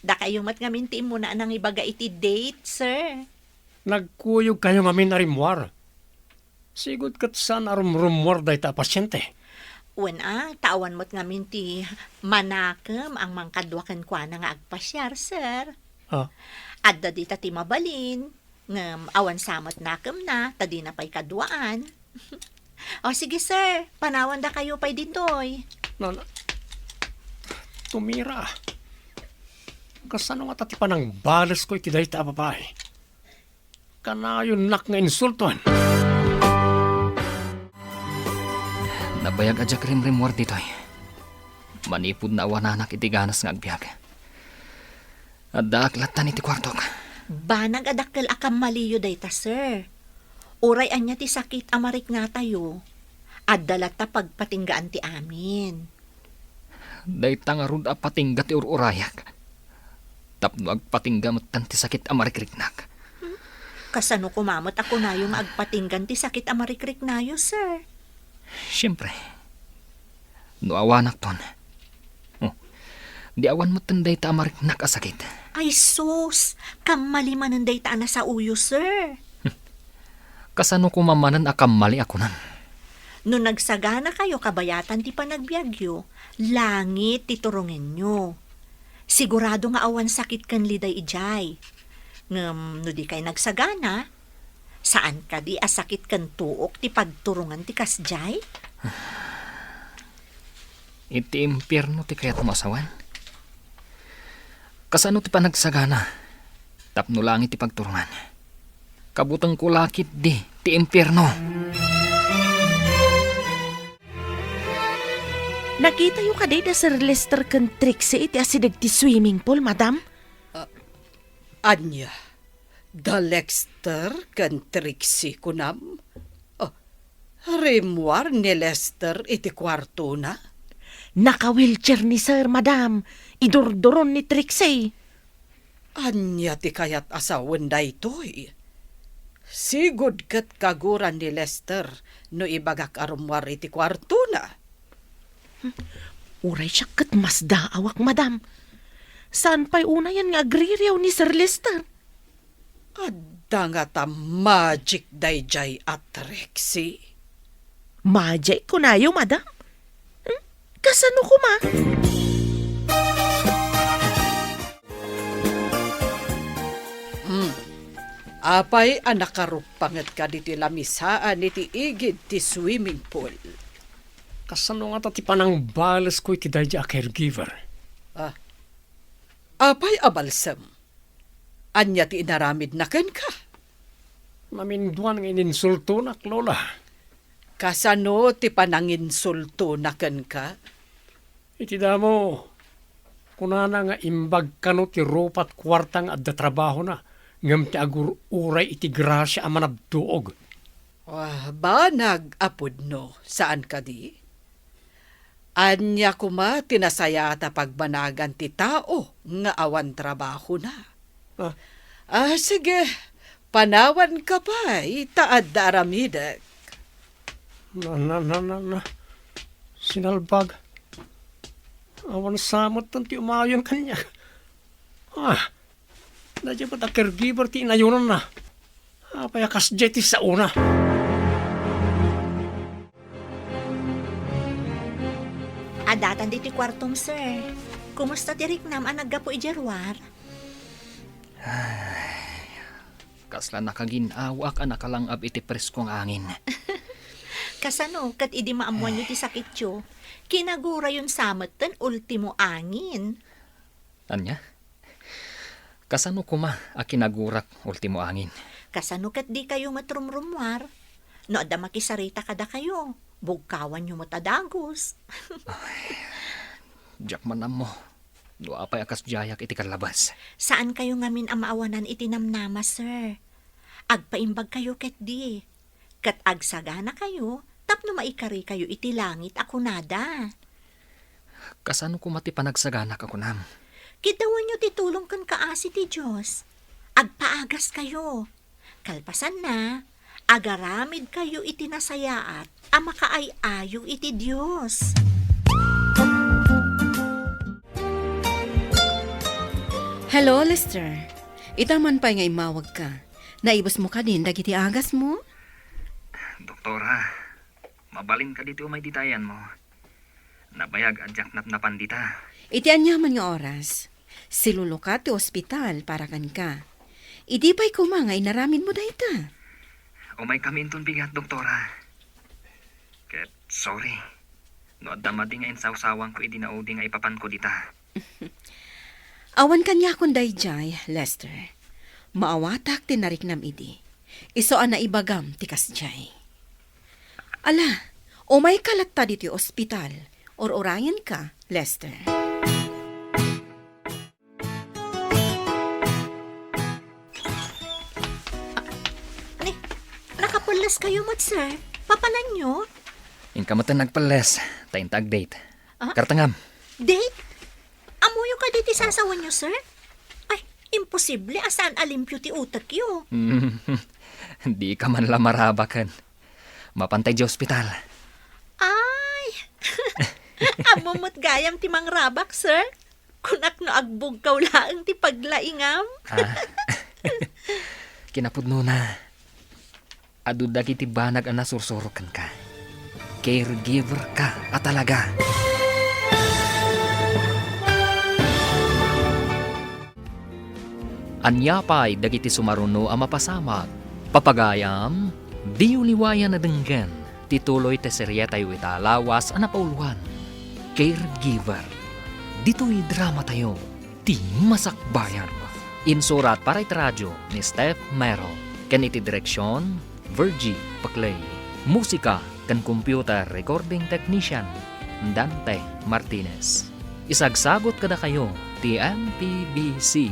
Dakayo met ngamin ti immuna a nangibaga iti date, sir. Nagkuyogkayo ngamin a rimmuar. Sigud ket saan a rumrummuar dayta a pasiente. Wen a, ta awan met ngamin ti manakem a mangkadua kenkuana nga agpasiar, sir. Ah. Adda dita ti mabalin, ngem awan sa met nakemna, ta dina pay kaduaan. O sige, sir, panawandakayo pay ditoy. Na, na, tumira. Kasano ngata ti panangbalesko iti dayta a babai? Kanayonnak nga insulton. Nabayag a diak rimrimmuar ditoy. Manipud naawananak iti ganas nga agbiag. Addaak lattan iti kuartok. Banag a dakkel a kammaliyo dayta, sir. Uray ania ti sakit a mariknatayo, adda latta pagpatinggaan ti amin. Dayta ngarud a patingga ti ur-urayak. Tapno agpatingga metten ti sakit a marikriknak. Kasano koma met a kunayo nga agpatinggan ti sakit a marikriknayo, sir? Siempre. No awanakton. Oh, di awan metten dayta a mariknak a sakit. Ay sus, kammali manen dayta a nasaoyo, sir. Kasano koma manen a kammali a kunam? No nagsaganakayo kabayatan ti panagbiagyo, langit ti turongenyo. Sigurado nga awan sakit ken liday idiay. Ngem no dikay nagsagana, saan kadi a sakit ken tuok ti pagturongan ti kasdiay? Iti impierno ti kayatmo a sawen? Kasano ti panagsagana tapno langit ti pagturongan? Kabutengko la ketdi ti impierno. Nakitayo kadi da Sir Lester ken Trixie iti asideg ti swimming pool, madam? Ah, ania? Da Lester ken Trixie, kunam? Ah, rimmuar ni Lester iti kuartona? Naka-wheelchair ni Sir, madam. Idurduron ni Trixie. Ania ti kayat a sawen daytoy? Sigud ket kaguran ni Lester no ibagak a rummuar iti kuartona. Uray siak ket masdaawak, madam. Saan pay unayen nga agririaw ni Sir Lester? Adda ngata magic daydiay a Trixie? Magic kunayo, madam? Hmm? Kasano koma? Hmm. Apay a nakaruppangetka ditoy lamisaan iti igid ti swimming pool? Kasano ngata ti panangbalesko iti daydiay a caregiver? Ah. Apay a balsem? Ania ti inaramidna kenka? Naminduan nga ininsultonak, Lola. Kasano ti pananginsultona kenka? Iti damo, Kunana nga imbag kano ti rupa't kuarta nga adda trabahona, ngem ti agur-uray iti grasia a manabduog. Ah, banag a pudno, saan kadi? Ania koma ti nasayaat a pagbanagan ti tao nga awan trabahona? Ah. Ah, sige, panawanka pay ta adda aramidek. Na, na, na, na, na. Sinalbag. Awan sa met ti umayon kaniak. Ah, daydiay met a caregiver ti inayonanna. Apay a kasdiay ti saona? Addatan ditoy kuartom, sir. Kumusta ti riknam a naggapu idiay ruar? Ay, kasla nakagin-awak a nakalang-ab iti presko nga angin. Kasano ket idi maammoanyo ti sakityo, kinagurayon sa metten ultimo angin? Ania? Kasano koma a kinagurak ultimo angin? Kasano ket dikayo met rumrummuar? No adda makisarita kadakayo, bugkawanyo met a dagus. Ay, diak man ammo no apay a kasdiayak iti kallabas. Saankayo ngamin a maawanan iti namnama, sir. Agpaimbagkayo ketdi, ket agsaganakayo tapno maikarikayo iti langit a kunada. Kasano koma ti panagsaganak a kunam? Kiddawanyo ti tulong ken kaasi ti Dios. Agpaagaskayo. Kalpasanna, agaramidkayo iti nasayaat a makaay-ayo iti Dios. Hello, Lester. Ita man pay nga immawagka. Naibusmo kadin dagiti agasmo? Doktora, mabalin kadi ti umay dita ayanmo? Nabayag a diak napnapan dita. Iti aniaman nga oras, silulukat ti ospital para kenka. Idi pay koma nga inaramidmo dayta? Umaykami inton bigat, doktora. Ket sorry no adda madi nga insawsawanko idi naudi nga ipapanko dita. Awan kaniakon daydiay, Lester. Maawatak ti nariknam idi. Isu a naibagam ti kasdiay. Ala, umayka latta ditoy ospital. Ur-urayenka, Lester. Ni, nakapelles kayo met, sir? Papananyo? Inka met nagpelles, ta inta ag-date. Ah? Kartengam. Date? Ammoyo kadi ti sasawenyo, sir? Ay, imposible a saan a limpio ti utekyo. Dika man la marabaken. Mapantay di ospital. Ay! Ammo met gayam ti mangrabak, sir. Kunak no agbugkaw laeng ti paglaingam. Ah. Kinapudnona, adu dagiti banag a nasursuro kenka. Caregiver ka a talaga. Ania pay dagiti sumaruno a mapasamak? Papagayam, diyo liwayan a denggen ti tuloy ti serietayo ita a lawas a napauluan, Caregiver. Ditoy dramatayo, ti masakbayan. Insurat para iti radio ni Steph Mero, ken iti direksion, Virgie Paclay. Musika ken computer recording technician, Dante Martinez. Isagsagut kadakayo ti M P B C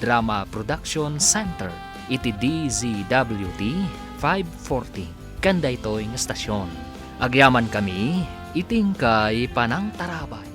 Drama Production Center iti D Z W T five forty ken daytoy nga estasion. Agyamankami iti inkay panangtarabay.